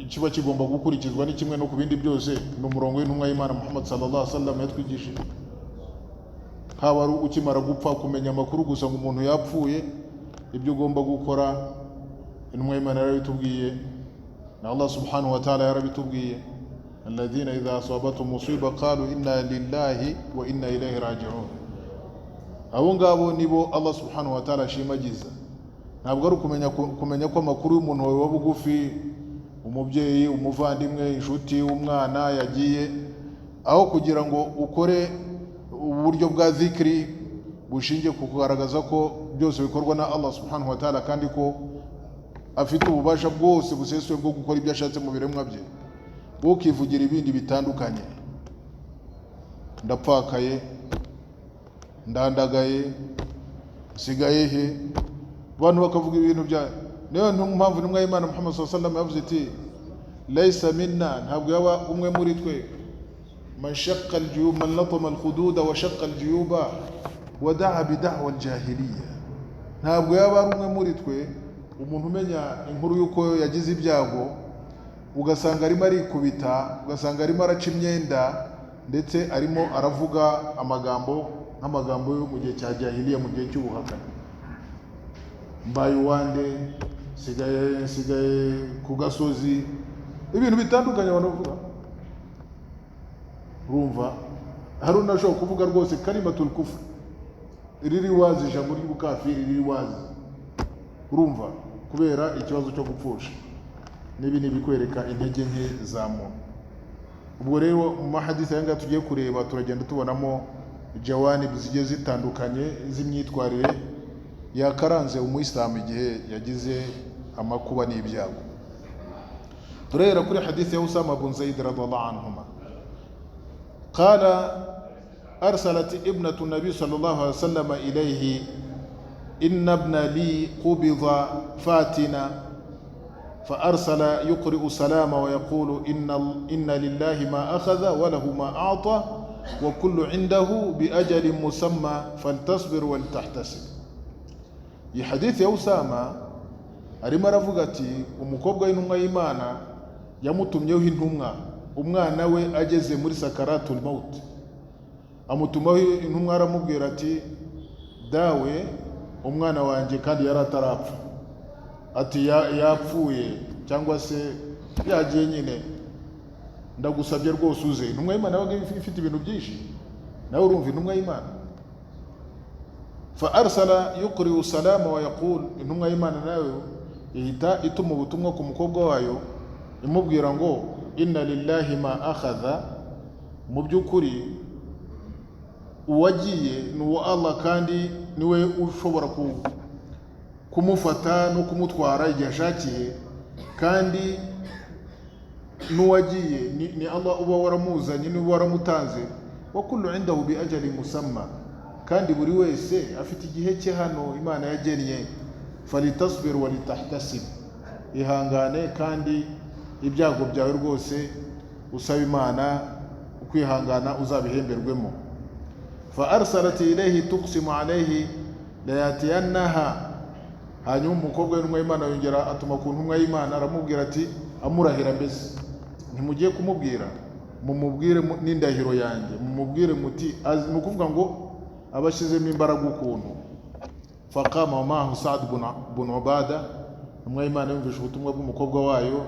S1: kiba kigomba gukurikizwa ni kimwe no ku bindi byose, ni umurongo w'intumwa y'Imana Muhammad sallallahu alaihi wasallam yatwigishije. Haba ari ukimara gupfa kumenya amakuru gusa ngo umuntu yapfuye, ibyo ugomba gukora intumwa y'Imana yarabitubwiye, na Allah subhanahu wa ta'ala yarabitubwiye, alladhina idha asabatuhum musiba qalu inna lillahi wa inna ilayhi raji'un. Abo ngabo nibo Allah subhanahu wa ta'ala ashimagiza. Ntabwo ari kumenya ko amakuru y'umuntu wawe wa bugufi, umubyeyi, umuvandimwe, inshuti, umwana yagiye, aho kugira ngo ukore uburyo bwa zikri bushingiye ku kugaragaza ko byose bikorwa na Allah subhanahu wa ta'ala, kandi ko afite ububasha bwose busesuye bwo gukora ibyo ashatse mu biremwa bye, ukivugira ibindi bitandukanye, ndapfakaye, ndandagaye, nsigaye he, abantu bakavuga ibintu bya. Niyo mpamvu intumwa y'Imana Muhammad sallallahu alaihi wasallam yavuze iti laysa minna, ntabwo yaba umwe muri twe, man shaqqa al-juyub, man latama al-khududa wa shaqqa al-juyuba wa da'a bi da'wa al-jahiliya. Ntabwo yaba ari umwe muri twe umuntu umenya inkuru y'uko yagize ibyago, ugasanga arimo arikubita, ugasanga arimo araca imyenda, ndetse arimo aravuga amagambo nk'amagambo yo mu gihe cya jahiliya, mu gihe cy'ubuhakana. Mbaye uwande, nsigaye ku gasozi, ibintu bitandukanye abantu bavuga. Urumva hari unashobora kuvuga rwose kalimatul kufr riri wazi, ijambo ry'ubukafiri riri wazi, urumva, kubera ikibazo cyo gupfusha. Nibi nibikwereka intege nke za muntu. Ubwo rero mu mahadisi aya ngaya tugiye kureba, turagenda tubonamo jawani zigiye zitandukanye z'imyitwarire yakaranze umuyisilamu igihe yagize amakuba n'ibyago. Turahera kuri hadithi ya Usama bin Zaid radhiallahu anhuma, qala arsalat ibnatu nabi sallallahu alaihi wasallam ilayhi inna ibna li qubida fatina فأرسل يقرئ سلام ويقول إن لله ما أخذ وله ما أعطى وكل عنده بأجل مسمى فلتصبر ولتحتسب. Iyi hadithi ya Usama arimo aravuga ati umukobwa w'intumwa y'Imana yamutumyeho intumwa, umwana we ageze muri sakaratul maut, amutumaho intumwa aramubwira ati dawe umwana wanjye kandi yari atarapfa, ati yapfuye cyangwa se yagiye nyine, ndagusabye rwose uze. Intumwa y'Imana yabaga ifite ibintu byinshi, nawe urumva intumwa y'Imana. Fa arsala yuqri'u salama wa yaqul, intumwa y'Imana nayo ihita ituma ubutumwa ku mukobwa wayo imubwira ngo inna lillahi ma akhadha, mu by'ukuri uwagiye ni uwo Allah kandi niwe ushobora kumufata no kumutwara igihe ashakiye. Kandi n'uwagiye ni Allah uba waramuzanye, niba waramutanze. Wa kullu indahu bi ajali musamma, kandi buri wese afite igihe cye hano Imana yagennye. Falitasbir walitahtasib, ihangane kandi ibyago byawe rwose usaba Imana ukwihangana uzabihemberwemo. Fa arsalat ilayhi tuqsimu alayhi layatiyannaha, hanyuma umukobwa w'intumwa y'Imana yongera atuma ku ntumwa y'Imana aramubwira ati, amurahira mbese, ntimugiye kumubwira, mumubwire n'indahiro yanjye, mumubwire muti, ni ukuvuga ngo abashyizemo imbaraga ukuntu. Faqama ma'ahu Sa'd bun Ubada, intumwa y'Imana yumvise ubutumwa bw'umukobwa wayo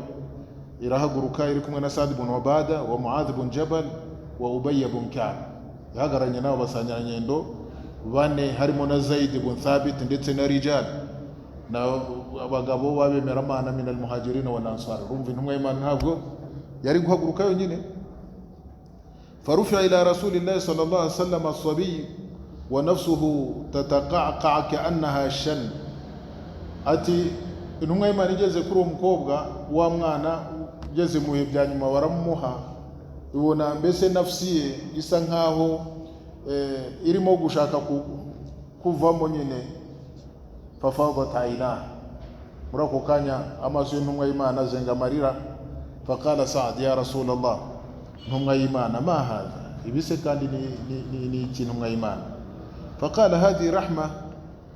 S1: irahaguruka iri kumwe na Sa'd bun Ubada wa Mu'adh bun Jabal wa Ubay bun Ka'b, yahagararanye nabo basangirangendo bane, harimo na Zaid bun Thabit ndetse na Rijal, na abagabo b'abemeramana min al-muhajirin wal ansar. Urumva intumwa y'Imana ntabwo yari guhaguruka yonyine. Farufi'a ila rasulillahi sallallahu alaihi wasallam as-sabiy wa nafsuhu tataqaqa ka'annaha shan, ati intumwa y'Imana igeze kuri uwo mukobwa wa mwana ugeze mu bihe bya nyuma baramuha, ibona mbese nafsi ye isa nkaho irimo gushaka kuvamo nyine. Fafadat ayna, muri ako kanya amaso y'intumwa y'Imana azenga amarira. Faqala Sa'd ya Rasulallah, intumwa y'Imana, ma hadha, ibise kandi ni iki intumwa y'Imana? Faqala hadhi rahma,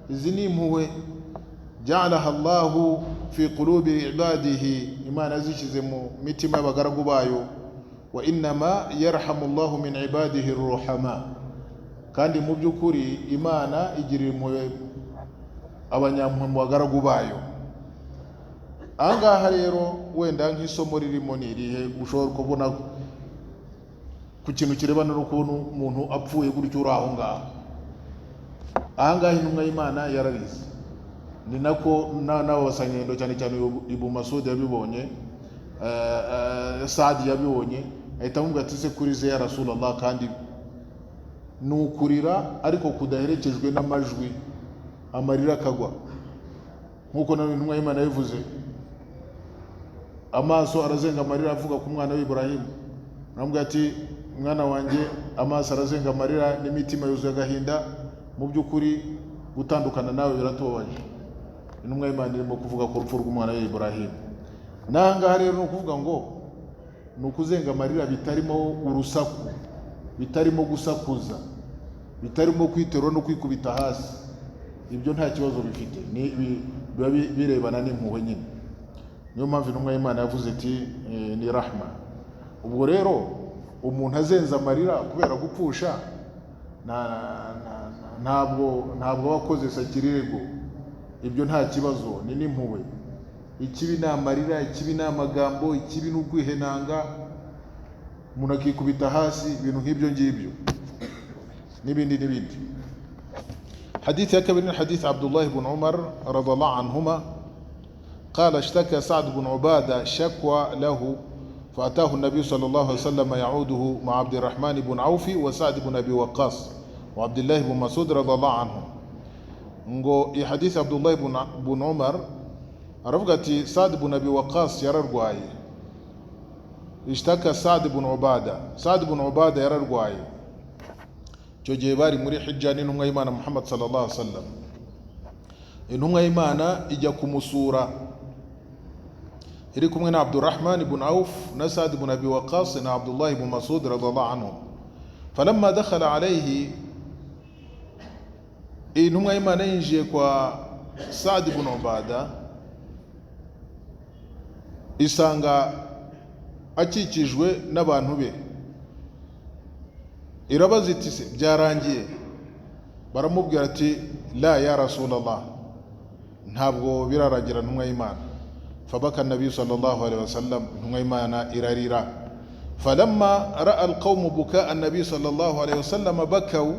S1: izi ni impuhwe, ja'alaha Allahu fi qulubi ibadihi, Imana zishyize mu mitima y'abagaragu bayo. Wa innama yarhamu Allahu min ibadihi ruhama, kandi mu by'ukuri Imana igirira impuhwe abanyampuhwe mu bagaragu bayo. Ahangaha rero wenda nk'isomo ririmo ni irihe ushobora kubona ku kintu kirebana n'ukuntu umuntu apfuye gutyo uri aho ngaho? Ahangaha intumwa y'Imana yararize, ni nako n'abo basangirangendo cyane cyane Ibn Masud yabibonye, Saad yabibonye, ahita amubwira ati se kuri ze ya Rasulallah, kandi ni ukurira ariko kudaherekejwe n'amajwi, amarira akagwa nk'uko nawe intumwa y'Imana yabivuze, amaso arazenga amarira avuga ku mwana w'Ibrahim, aramubwira ati mwana wanjye amaso arazenga amarira n'imitima yuzuye agahinda, mu by'ukuri gutandukana nawe biratubabaje. Intumwa y'Imana irimo kuvuga ku rupfu rw'umwana w'Ibrahim. N'ahangaha rero ni ukuvuga ngo ni ukuzenga amarira bitarimo urusaku, bitarimo gusakuza, bitarimo kwiterura no kwikubita hasi, ibyo nta kibazo bifite, biba birebana n'impuhwe nyine. Niyo mpamvu intumwa y'Imana yavuze iti ni rahma. Ubwo rero umuntu azenza amarira kubera gupfusha ntabwo wakoze sakirirego, ibyo nta kibazo, ni n'impuhwe. Ikibi ni amarira, ikibi ni amagambo, ikibi ni ukwihenanga, umuntu akikubita hasi, ibintu nk'ibyo ngibyo n'ibindi n'ibindi. Hadith ya kabiri ni hadith Abdullah ibn Umar radhiallahu anhuma قال اشتكى سعد بن عبادة شكوى له فأتاه النبي صلى الله عليه وسلم يعوده مع عبد الرحمن بن عوف وسعد بن أبي وقاص وعبد الله بن مسعود رضي الله عنهم. Ngo iyi hadith Abdullah ibn Umar aravuga ati Sa'd ibn Abi Waqqas yararwaye. Ishtaka Sa'd ibn Ubada, Sa'd ibn Ubada yararwaye. Icyo gihe bari muri Hijja n'intumwa y'Imana Muhammad sallallahu alaihi wasallam. Intumwa y'Imana ijya kumusura iri kumwe na Abdurrahman ibn Auf na Sa'd ibn Abi Waqqas na Abdullah ibn Mas'ud radhiallahu anhum. Falamma dakhala alayhi, intumwa y'Imana yinjiye kwa Sa'd ibn Ubada isanga akikijwe n'abantu be, irabaza iti se byarangiye? Baramubwira ati la ya Rasulallah, ntabwo birarangira intumwa y'Imana. Fabaka nabi sallallahu alaihi wasallam, intumwa y'Imana irarira. Falamma ra'a alqawmu bukaa an-nabi sallallahu alaihi wasallam bakaw,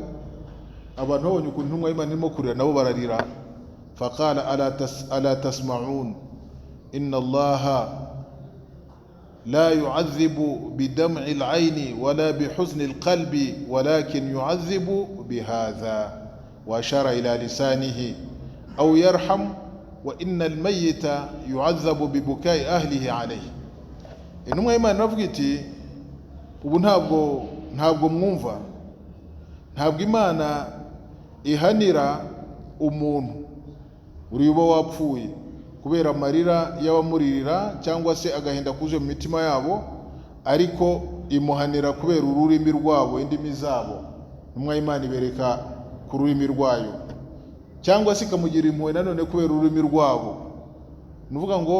S1: abantu babonye ukuntu intumwa y'Imana irimo kurira nabo bararira. Faqala ala tasma'un inna Allaha la yu'adhibu bidam'i al-'ayni wala bihuzni al-qalbi walakin yu'adhibu bihadha, wa ashara ila lisanihi, aw yarham Wa inna almayyita yu'adhabu bibukai ahlihi alayhi. Intumwa y'Imana iravuga iti ubu ntabwo mwumva, ntabwo Imana ihanira umuntu uri uba wapfuye kubera amarira y'abamuririra cyangwa se agahinda kuzuye mu mitima yabo, ariko imuhanira kubera ururimi rwabo, indimi zabo. Intumwa y'Imana ibereka ku rurimi rwayo, cyangwa se ikamugira impuhwe nanone kubera ururimi rwabo. Ni ukuvuga ngo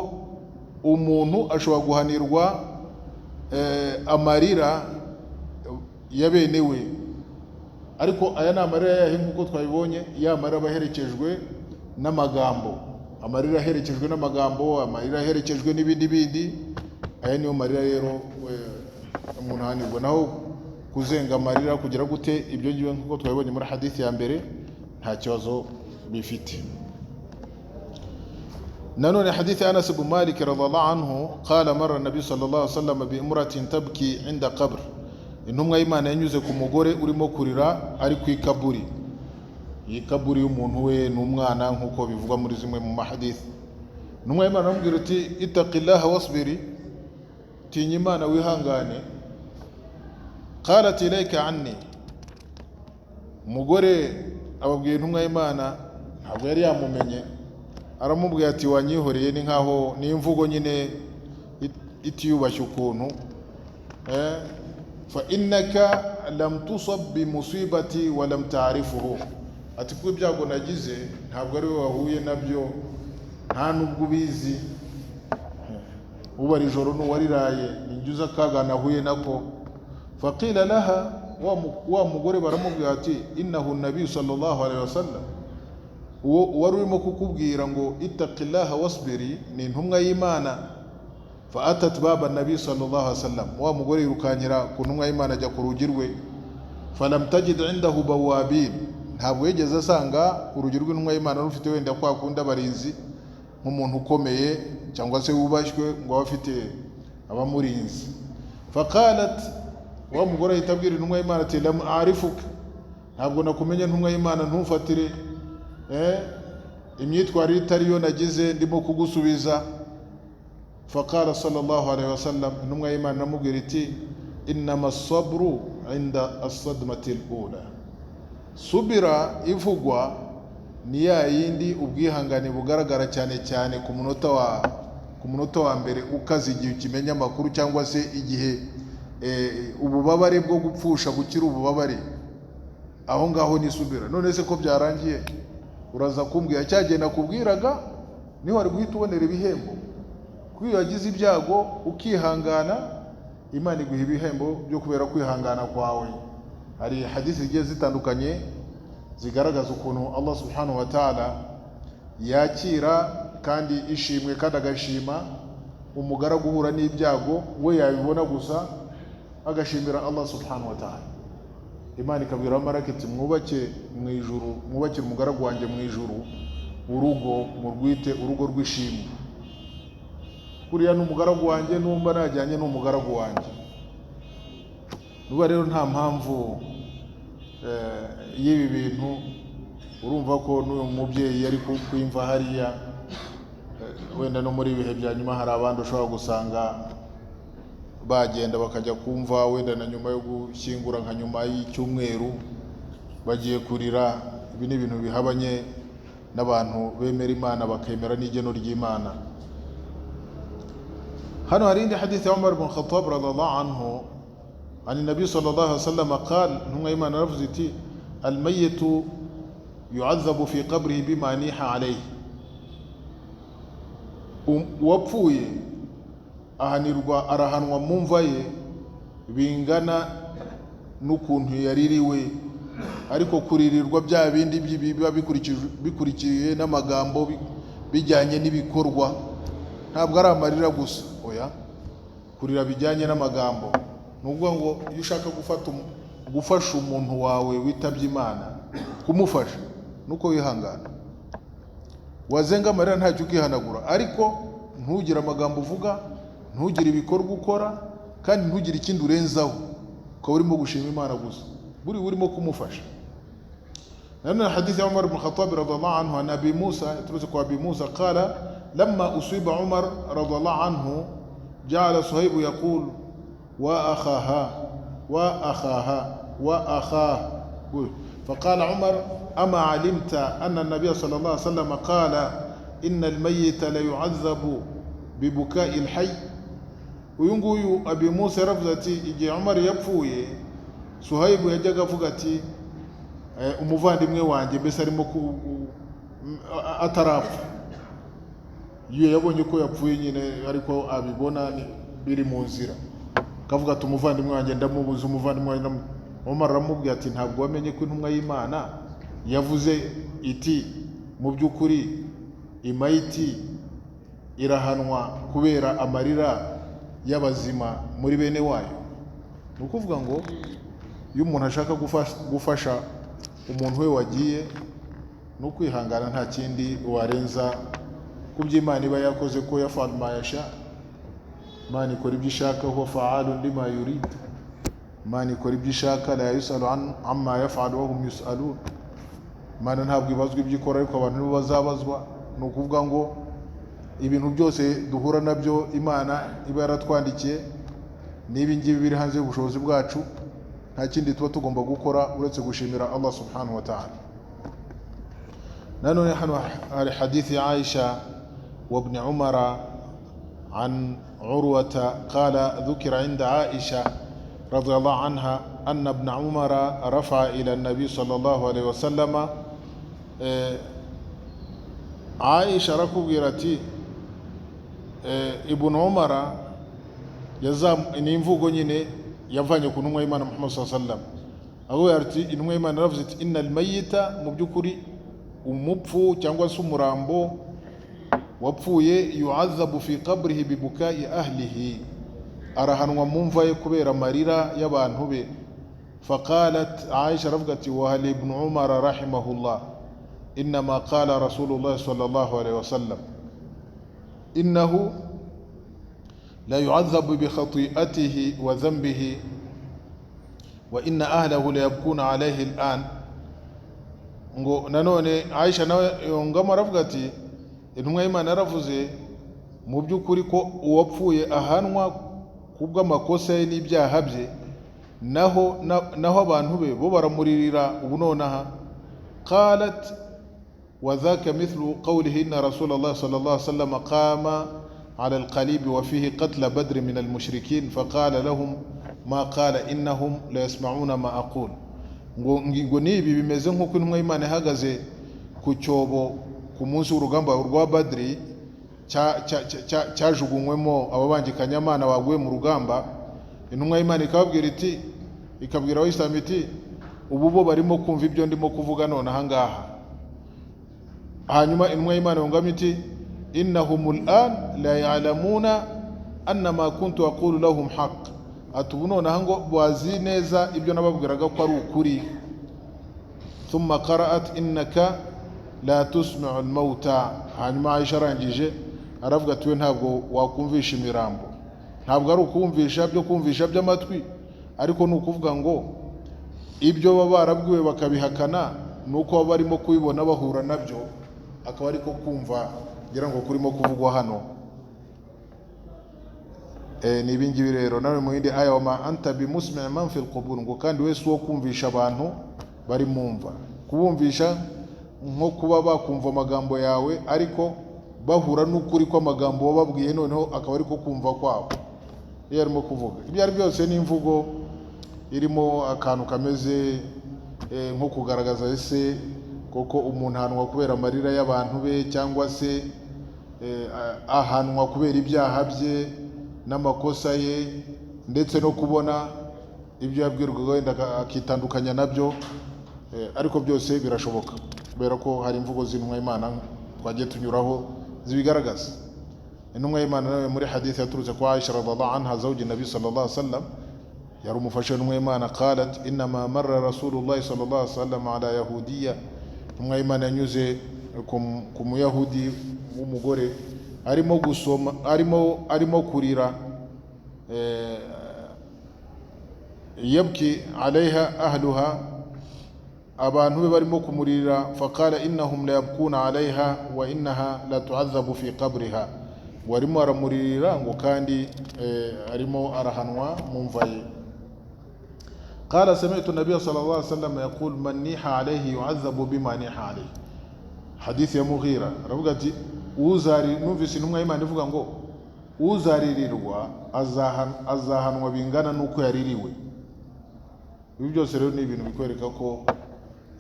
S1: umuntu ashobora guhanirwa amarira ya bene we, ariko aya ni amarira yahe nk'uko twabibonye, ya marira aba aherekejwe n'amagambo, amarira aherekejwe n'amagambo, amarira aherekejwe n'ibindi bindi. Aya niyo marira rero umuntu ahanirwa. Naho kuzenga amarira kugira gute, ibyo ngibyo nk'uko twabibonye muri hadithi ya mbere nta kibazo bifite. Nanone hadithi Anas ibn Malik radhiallahu anhu qala marra nabi sallallahu alaihi wasallam bi imratin tabki inda qabr. Intumwa y'Imana yanyuze ku mugore urimo kurira ari ku ikaburi. Iyi kaburi y'umuntu we n'umwana nk'uko bivugwa muri zimwe mu mahadithi. Intumwa y'Imana aramubwira ati ittaqillaha wasbiri, tinya Imana wihangane. Qalat ilayka anni, umugore ababwiye intumwa y'Imana, ntabwo yari yamumenye, aramubwira ati wanyihoreye, ni nkaho ni imvugo nyine itiyubashye ukuntu, fa innaka lam tusab bi musibati wa lam ta'rifuhu, ati kuko ibyago nagize ntabwo ari wowe wahuye nabyo, nta nubwo ubizi, ubara ijoro n'uwariraye ninjye akaga nahuye nako. Faqila laha, wa mugore baramubwira ati innahu nabi sallallahu alaihi wasallam, uwo wari urimo kukubwira ngo ittaqillaha wasbiri ni intumwa y'Imana. Fa atat baba nabi sallallahu alaihi wasallam, wa mugore yirukankira ku ntumwa y'Imana ajya ku rugi rwe. Falam tajid indahu bawabin, ntabwo yigeze asanga urugi rw'intumwa y'Imana rufite wenda kwa kundi abarinzi nk'umuntu ukomeye cyangwa se wubashywe ngo abe afite abamurinzi. Faqalat, wa mugore ahita abwira intumwa y'Imana ati lam a'rifuka, ntabwo nakumenye ntumwa y'Imana, ntumfatire imyitwarire itari yo nagize ndimo kugusubiza. Faqala sallallahu alaihi wasallam, intumwa y'Imana iramubwira iti innama as-sabru inda as-sadmati al-ula, subira ivugwa ni ya yindi ubwihangane bugaragara cyane cyane ku munota wa mbere ukaze, igihe ukimenya amakuru cyangwa se igihe ububabare bwo gupfusha gukira ububabare, aho ngaho ni subira. None se ko byarangiye uraza kumbwira cyagiye nakubwiraga, niho wari guhita ubonera ibihembo. Kuko iyo wagize ibyago ukihangana, Imana iguha ibihembo byo kubera kwihangana kwawe. Hari hadithi zigiye zitandukanye zigaragaza ukuntu Allah subhanahu wa ta'ala yakira kandi ishimwe kandi agashima umugaragu uhura n'ibyago, we yabibona gusa agashimira Allah subhanahu wa ta'ala. Imana ikabwira abamarayika iti mwubake mu ijuru, mwubakire umugaragu wanjye mu ijuru urugo, murwite urugo rw'ishimwe. Kuriya ni umugaragu wanjye, numba najyanye ni umugaragu wanjye. Nuba rero nta mpamvu y'ibi bintu. Urumva ko n'uyu mubyeyi yari kwimva hariya, wenda no muri ibihe bya nyuma hari abandi ushobora gusanga bagenda bakajya kumva wenda na nyuma yo gushyingura nka nyuma y'icyumweru bagiye kurira. Ibi ni ibintu bihabanye n'abantu bemera Imana bakemera n'igeno ry'Imana. Hano hari indi hadithi ya Umar ibn Khattab radhiallahu anhu an nabi sallallahu alaihi wasallam qala, intumwa y'Imana yaravuze iti almayitu yu'adhabu fi qabrihi bima niha alayhi, uwapfuye ahanirwa, arahanwa mu mva ye bingana n'ukuntu yaririwe, ariko kuririrwa bya bindi biba bikurikiye n'amagambo bijyanye n'ibikorwa, ntabwo ari amarira gusa, oya, kurira bijyanye n'amagambo. Ni ukuvuga ngo iyo ushaka gufasha umuntu wawe witabye Imana, kumufasha nuko wihangana, wazenga amarira ntacyo ukihanagura, ariko ntugire amagambo uvuga, ntugire ibikorwa ukora, kandi ntugire ikindi urenzaho, ukaba urimo gushima Imana gusa, buri urimo kumufasha. Nanone hadithi ya Umar ibn Khattab radhiallahu anhu an Abi Musa, iturutse kwa Abi Musa, qala lamma usiba Umar radhiallahu anhu ja'ala Suhaibu yaqul wa akhaha wa akhaha wa akhah. فقال عمر أما علمت أن النبي صلى الله عليه وسلم قال إن الميت ليعذب ببكاء الحي. Uyu nguyu Abi Musa yaravuze ati igihe Umar yapfuye, Suhaibu yajyaga avuga ati umuvandimwe wanjye, mbese arimo atarapfa, iyo yabonye ko yapfuye nyine ariko abibona biri mu nzira, akavuga ati umuvandimwe wanjye ndamubuze, umuvandimwe wanjye ndamubuze. Umar aramubwira ati ntabwo wamenye ko intumwa y'Imana yavuze iti mu by'ukuri imayiti irahanwa kubera amarira y'abazima muri bene wayo. Ni ukuvuga ngo iyo umuntu ashaka gufasha umuntu we wagiye, ni ukwihangana, nta kindi warenza ku by'Imana iba yakoze, ko yafalu ma yasha, Imana ikora ibyo ishaka, huwa fa'alun lima yurid, Imana ikora ibyo ishaka, la yusalu amma yaf'alu wa hum yusalun. Imana ntabwo ibazwa ibyo ikora, ariko abantu nibo bazabazwa. Ni ukuvuga ngo ibintu byose duhura nabyo Imana iba yaratwandikiye, n'ibi ngibi biri hanze y'ubushobozi bwacu, nta kindi tuba tugomba gukora uretse gushimira Allah subhanahu wa ta'ala. Nanone hano hari hadithi ya Aisha wa ibn Umar an Urwata qala dhukira inda Aisha radhiyallahu anha anna ibn Umar rafa'a ila an-nabi sallallahu alayhi wa sallama. Aisha arakubwira ati Ibn Umar ni imvugo nyine yavanye ku ntumwa y'Imana Muhammad sallallahu alaihi wasallam, aho ati intumwa y'Imana yaravuze iti innal mayyita, mu by'ukuri umupfu cyangwa se umurambo wapfuye, yu'adhabu fi qabrihi bibukai ahlihi, arahanwa mu mva ye kubera amarira y'abantu be. Faqalat Aisha aravuga ati wa hal ibn Umar rahimahullah innama qala Rasulullah sallallahu alaihi wasallam innahu la yu'adhabu bi khati'atihi wa dhanbihi wa inna ahlahu la yabkuna alayhi al'an. Ngo nanone Aisha nawe yongamo aravuga ati intumwa y'Imana yaravuze mu by'ukuri ko uwapfuye ahanwa kubw'amakosa ye n'ibyaha bye, naho abantu be bo baramuririra ubu nonaha. Qalat wa dhaka mithlu qawlihi inna Rasulullah sallallahu alaihi wasallam qama ala alqalib wa fihi qatl badr min almushrikin faqala lahum ma qala innahum la yasma'una ma aqul. Ngo nibi bimeze nk'uko intumwa y'Imana ihagaze ku cyobo ku munsi w'urugamba rwa Badri cyajugunywemo ababangikanyamana baguye mu rugamba, intumwa y'Imana ikababwira iti, ikabwira abayisilamu iti ubu bo barimo kumva ibyo ndimo kuvuga none aha ngaha. Hanyuma intumwa y'Imana yungamo iti innahum al'an la ya'lamuna anna ma kuntu aqulu lahum haqq, ati ubu nonaha ngo bazi neza ibyo nababwiraga ko ari ukuri. Thumma qara'at innaka la tusmi'u al-mauta. Hanyuma Aisha arangije aravuga ati we ntabwo wakumvisha imirambo, ntabwo ari ukumvisha byo kumvisha by'amatwi, ariko ni ukuvuga ngo ibyo baba barabwiwe bakabihakana nuko baba barimo kubibona bahura nabyo, akaba ariko kumva ngira ngo kurimo kuvugwa hano. Ni ibi ngibi rero. Nawe mu yindi aya wa anta bimusmi' man fil qubur, ngo kandi wese wo kumvisha abantu bari mumva, kubumvisha nko kuba bakumva amagambo yawe ariko bahura n'ukuri kw'amagambo wababwiye, noneho akaba ariko kumva kwabo iyo arimo kuvuga. Ibyo ari byose ni imvugo irimo akantu kameze nko kugaragaza ese koko umuntu ahanwa kubera amarira y'abantu be, cyangwa se ahanwa kubera ibyaha bye n'amakosa ye, ndetse no kubona ibyo yabwirwaga wenda akitandukanya nabyo, ariko byose birashoboka kubera ko hari imvugo z'intumwa y'Imana twagiye tunyuraho zibigaragaza. Intumwa y'Imana nawe muri hadith yaturutse kwa Aisha radhiallahu anha zawji nabi sallallahu alaihi wasallam, yari umufasha w'intumwa y'Imana, qalat innama marra Rasulullah sallallahu alaihi wasallam ala yahudiya, intumwa y'Imana yanyuze ku muyahudi w'umugore arimo gusoma, arimo kurira, yabki alaiha ahluha, Abantu be barimo kumurira. Faqala innahum la yabkuna alaiha wa innaha la tu'adhabu fi qabriha, ngo arimo aramuririra, ngo kandi arimo arahanwa mu mva ye. قال سمعت النبي صلى الله عليه وسلم يقول من نيح عليه يعذب بما نيح عليه. Hadith ya Mughira aravuga ati uzari numvise intumwa y'Imana ivuga ngo uzaririrwa azahanwa bingana n'uko yaririwe. Ibi byose rero ni ibintu bikwereka ko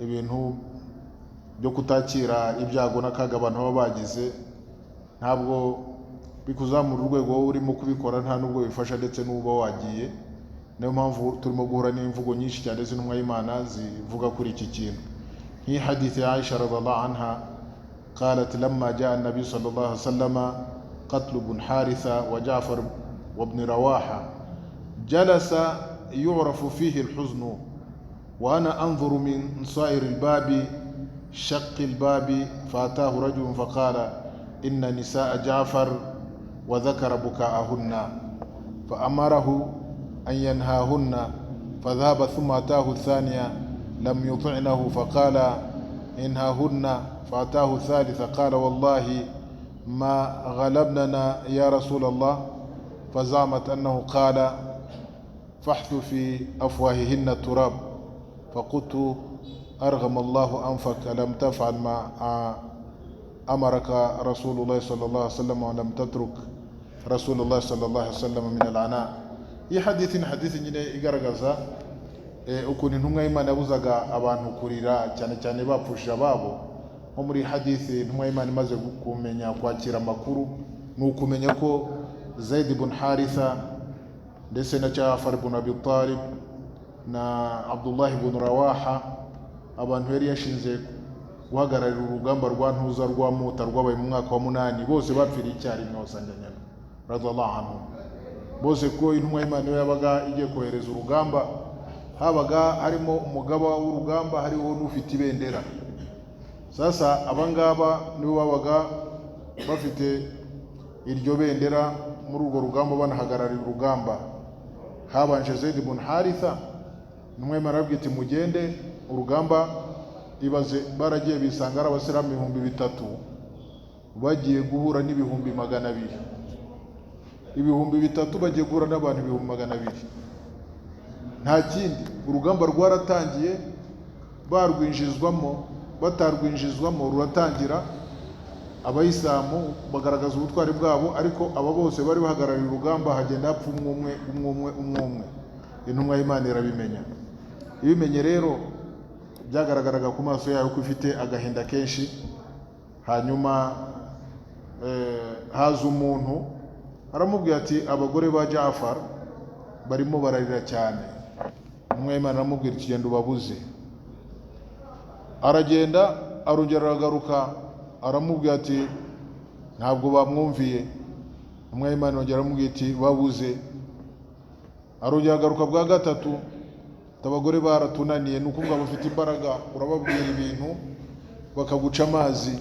S1: ibintu byo kutakira ibyago n'akaga abantu baba bagize ntabwo bikuzamura urwego wowe urimo kubikora, nta nubwo bifasha ndetse n'uba wagiye. Niyo mpamvu turimo guhura n'imvugo nyinshi cyane z'intumwa y'Imana zivuga kuri iki kintu. Nk'iyi hadithi ya Aisha radhiallahu anha قالت لما جاء النبي صلى الله عليه وسلم قتل بن حارثة وجعفر وابن رواحة جلس يعرف فيه الحزن وأنا أنظر من صائر الباب شق الباب فأتاه رجل فقال إن نساء جعفر وذكر بكاءهن فأمره أن ينهاهن فذهب ثم أتاه الثانية لم يطعنه فقال انهاهن فأتاه الثالثة قال والله ما غلبننا يا رسول الله فزعمت أنه قال فاحث في أفواههن التراب فقلت أرغم الله أنفك لم تفعل ما أمرك رسول الله صلى الله عليه وسلم ولم تترك رسول الله صلى الله عليه وسلم من العناء. Iyi hadithi ni hadithi nyine igaragaza ukuntu intumwa y'Imana yabuzaga abantu kurira, cyane cyane bapfushije ababo. Nko muri hadithi, intumwa y'Imana imaze kumenya kwakira amakuru, ni ukumenya ko Zaid ibn Haritha ndetse na Jafar ibn Abi Talib na Abdullah ibn Rawaha, abantu yari yashinze guhagararira urugamba rwa ntuza rwa Muta rwabaye mu mwaka wa 8, bose bapfiriye icyarimwe wasanganyana radhiallahu anhu bose. Ko intumwa y'Imana iyo yabaga igiye kohereza urugamba, habaga harimo umugaba w'urugamba, hariho n'ufite ibendera. Sasa abangaba nibo babaga bafite iryo bendera muri urwo rugamba, banahagararira urugamba. Habanje Zaid ibn Haritha, intumwa y'Imana arababwira iti mugende urugamba. Ibaze, baragiye bisanga ari abasilamu 3000 bagiye guhura n'200,000, 3000 bagiye guhura n'abantu 200,000. Nta kindi, urugamba rwaratangiye, barwinjizwamo batarwinjizwamo ruratangira. Abayisilamu bagaragaza ubutwari bwabo, ariko aba bose bari bahagarariye urugamba hagenda hapfa umwe umwe umwe umwe umwe umwe. Intumwa y'Imana irabimenya. Ibimenye rero byagaragaraga ku maso yayo ko ifite agahinda kenshi. Hanyuma haza umuntu aramubwira ati abagore ba Jafar barimo bararira cyane. Intumwa y'Imana aramubwira ati genda ubabuze. Aragenda, arongera aragaruka, aramubwira ati ntabwo bamwumviye. Intumwa y'Imana arongera aramubwira ati babuze. Arongera agaruka bwa gatatu, abagore baratunaniye, ni ukuvuga bafite imbaraga, urababwira ibintu bakaguca amazi.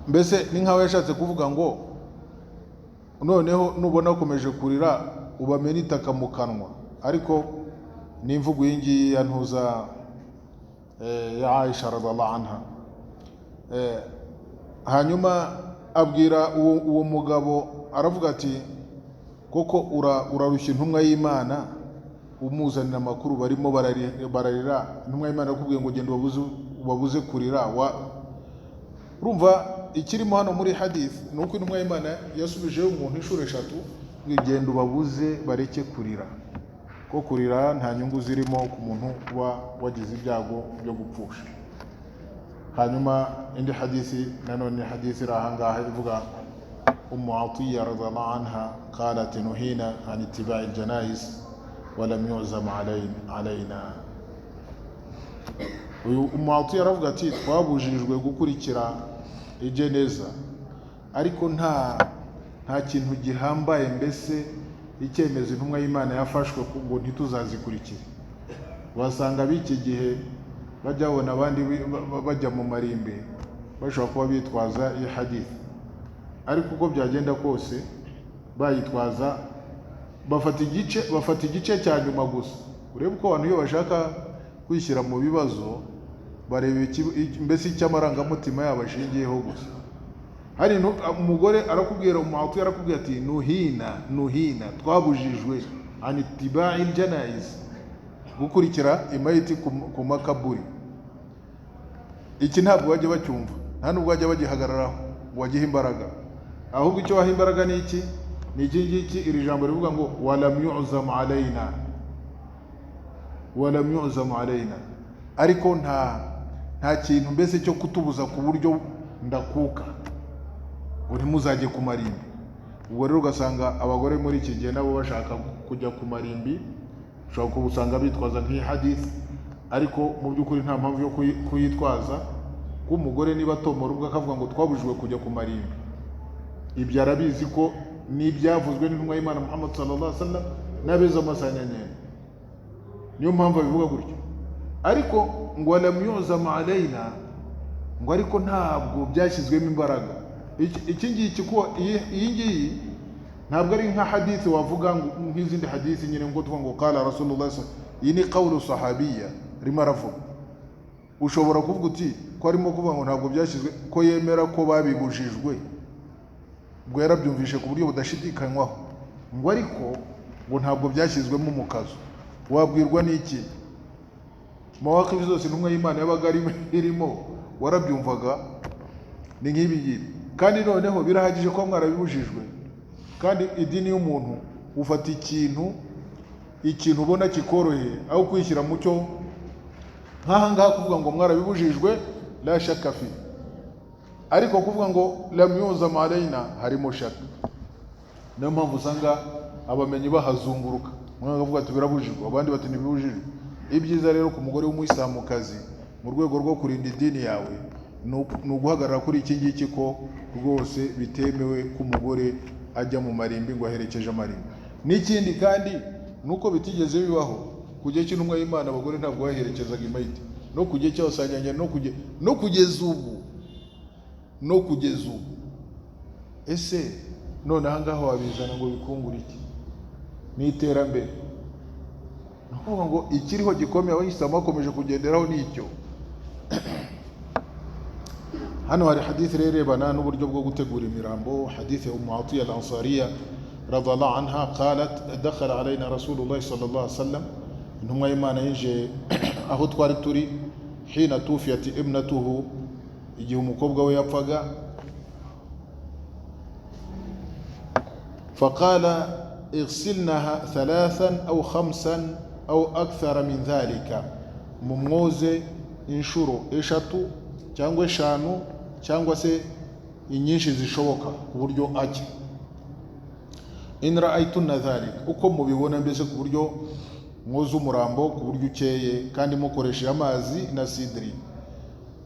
S1: Mbese ni nkaho yashatse kuvuga ngo noneho nubona ukomeje kurira ubamena itaka mu kanwa. Ariko ni imvugo iyi ngiyi ya ntuza ya Aisha radhiallahu anha. Hanyuma abwira uwo mugabo aravuga ati koko urarushya intumwa y'Imana umuzanira amakuru, barimo bararira, intumwa y'Imana yakubwiye ngo genda ubabuze kurira. Urumva ikirimo hano muri hadith ni uko intumwa y'Imana yasubijeyo umuntu inshuro 3 ngo genda ubabuze bareke kurira, ko kurira nta nyungu zirimo ku muntu uba wagize ibyago byo gupfusha. Hanyuma indi hadithi nanone hadithi iri ahangaha ivuga Ummu Atiya radhiallahu anha qalat nuhina an ittiba'i al-janaiz wa lam yu'zam alayna. Uyu Ummu Atiya aravuga ati twabujijwe gukurikira ijeneza, ariko nta kintu gihambaye, mbese icyemezo intumwa y'Imana yafashwe ngo ntituzazikurikire. Wasanga b'iki gihe bajya babona abandi bajya mu marimbi bashobora kuba bitwaza iyi hadithi, ariko uko byagenda kose bayitwaza, bafata igice cya nyuma gusa. Urebe uko abantu iyo bashaka Kwishyira mu bibazo, bareba mbese icyo amarangamutima yabo ashingiyeho gusa. Hari umugore arakubwira, umuhatu arakubwira ati nuhina nuhina, twabujijwe an ittiba'i aljanaiz, gukurikira imayiti ku makaburi. Iki ntabwo bajya bacyumva, nta nubwo bajya bagihagararaho ngo bagihe imbaraga. Ahubwo icyo baha imbaraga ni iki? Ni iki ngiki, iri jambo rivuga ngo walam yu'zam alaina, walam yu'zam alaina. Ariko nta kintu mbese cyo kutubuza ku buryo ndakuka ngo ntimuzajye ku marimbi. Ubwo rero ugasanga abagore muri iki gihe nabo bashaka kujya ku marimbi, ushobora kubusanga bitwaza nk'iyi hadith, ariko mu by'ukuri nta mpamvu yo kuyitwaza. Kuko umugore niba atomora ubwo akavuga ngo twabujijwe kujya ku marimbi, ibyo arabizi ko n'ibyavuzwe n'intumwa y'Imana Muhammad sallallahu alaihi wasallam n'abeza amasanyanyene, niyo mpamvu abivuga gutyo. Ariko ngo lam yuzam alaina, ngo ariko ntabwo byashyizwemo imbaraga. Iki ngiki ko iyi ngiyi ntabwo ari nka hadithi wavuga ngo nk'izindi hadithi nyine ngo tuvuga ngo qala Rasulullah, iyi ni qawlu sahabiya arimo aravuga. Ushobora kuvuga uti ko arimo kuvuga ngo ntabwo byashyizwe, ko yemera ko babibujijwe, ubwo yarabyumvishe ku buryo budashidikanywaho, ngo ariko ngo ntabwo byashyizwemo umukazo. Wabwirwa n'iki? Mawaqifu zose intumwa y'Imana yabaga irimo warabyumvaga, ni nk'ibi ngibi. Kandi noneho birahagije ko mwarabibujijwe. Kandi idini y'umuntu ufata ikintu ubona kikoroheye aho kwishyira mu cyo nk'aha ngaha kuvuga ngo mwarabibujijwe la shakka fi, ariko kuvuga ngo lam yuzam alaina harimo shaka. Niyo mpamvu usanga abamenyi bahazunguruka, umwe akavuga ati birabujijwe, abandi bati ntibibujijwe. Ibyiza rero ku mugore w'umuyisilamukazi mu rwego rwo kurinda idini yawe ni uguhagarara kuri iki ngiki ko rwose bitemewe ko umugore ajya mu marimbi ngo aherekeje amarimbi. N'ikindi kandi nuko bitigeze bibaho ku gihe cy'intumwa y'Imana, abagore ntabwo baherekezaga imayiti, no ku gihe cy'abasanganya, no kugeza ubu, no kugeza ubu. Ese none aha ngaha wabizana ngo bikungure iki? Ni iterambere. Ni ukuvuga ngo ikiriho gikomeye abayisilamu bakomeje kugenderaho ni icyo. Hano hari hadithi rero irebana n'uburyo bwo gutegura imirambo. Hadithi ya Ummu Atiya al-Ansariya radhiallahu anha qalat dakhala alayna Rasulullah sallallahu alaihi wasallam, intumwa y'Imana yinjiye aho twari turi, hina tufiyat ibnatuhu, igihe umukobwa we yapfaga. Faqala igsilnaha thalathan aw khamsan aw akthara min dhalika, mumwoze inshuro 3 cyangwa 5 cyangwa se inyinshi zishoboka ku buryo ajya. In ra'aytunna dhalika, uko mubibona mbese ku buryo mwoza umurambo ku buryo ukeye, kandi mukoresheje amazi na sidri.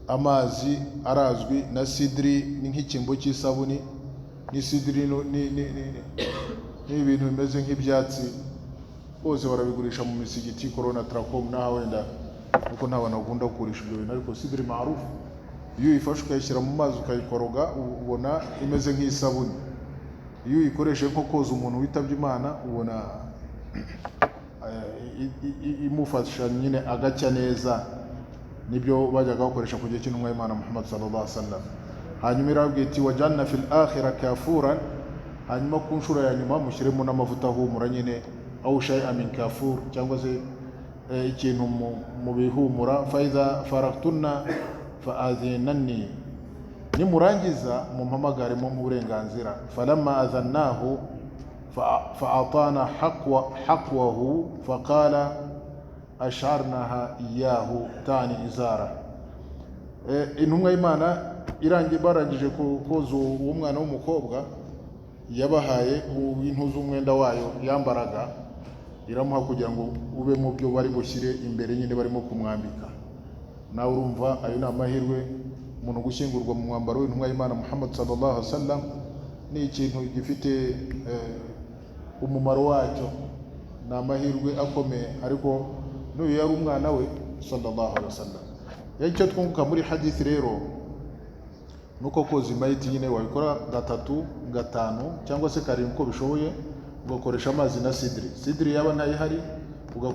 S1: Amazi arazwi na sidri ni nk'ikimbo cy'isabuni, ni sidri ni ibintu bimeze nk'ibyatsi, bose barabigurisha mu misigiti, Corona Tracom n'aha wenda kuko nta bantu bakunda kugurisha ibyo bintu, ariko sidri maarufu iyo uyifashe ukayishyira mu mazi ukayikoroga ubona imeze nk'isabuni. Iyo uyikoresheje nko koza umuntu witabye Imana ubona imufasha nyine agacya neza. Nibyo bajyaga bakoresha ku gihe cy'intumwa y'Imana Muhammad sallallahu alaihi wasallam. Hanyuma irababwira iti wajanna fil akhirah kafuran, hanyuma ku nshuro ya nyuma mushyiremo n'amavuta ahumura nyine, au shay'a min kafur, cyangwa se ikintu mu bihumura. Fa idha faragtunna fa adhinanni, nimurangiza mumpamagare mu burenganzira. Falamma adhannahu fa atana haqwahu faqala asharnaha iyahu tani izara. Intumwa y'Imana irangiye barangije koza uwo mwana w'umukobwa, yabahaye impu z'umwenda wayo yambaraga, iramuha kugira ngo ube mu byo bari bushyire imbere nyine barimo kumwambika. Nawe urumva ayo ni amahirwe, umuntu gushyingurwa mu mwambaro w'intumwa y'Imana Muhammad sallallahu alaihi wasallam ni ikintu gifite umumaro wacyo, ni amahirwe akomeye. Ariko n'uyu yari umwana we sallallahu alaihi wasallam. Icyo twunguka muri hadithi rero nuko koza imayiti nyine wabikora 3, 5 cyangwa se 7 uko bishoboye, ugakoresha amazi na sidri. Sidri yaba ntayihari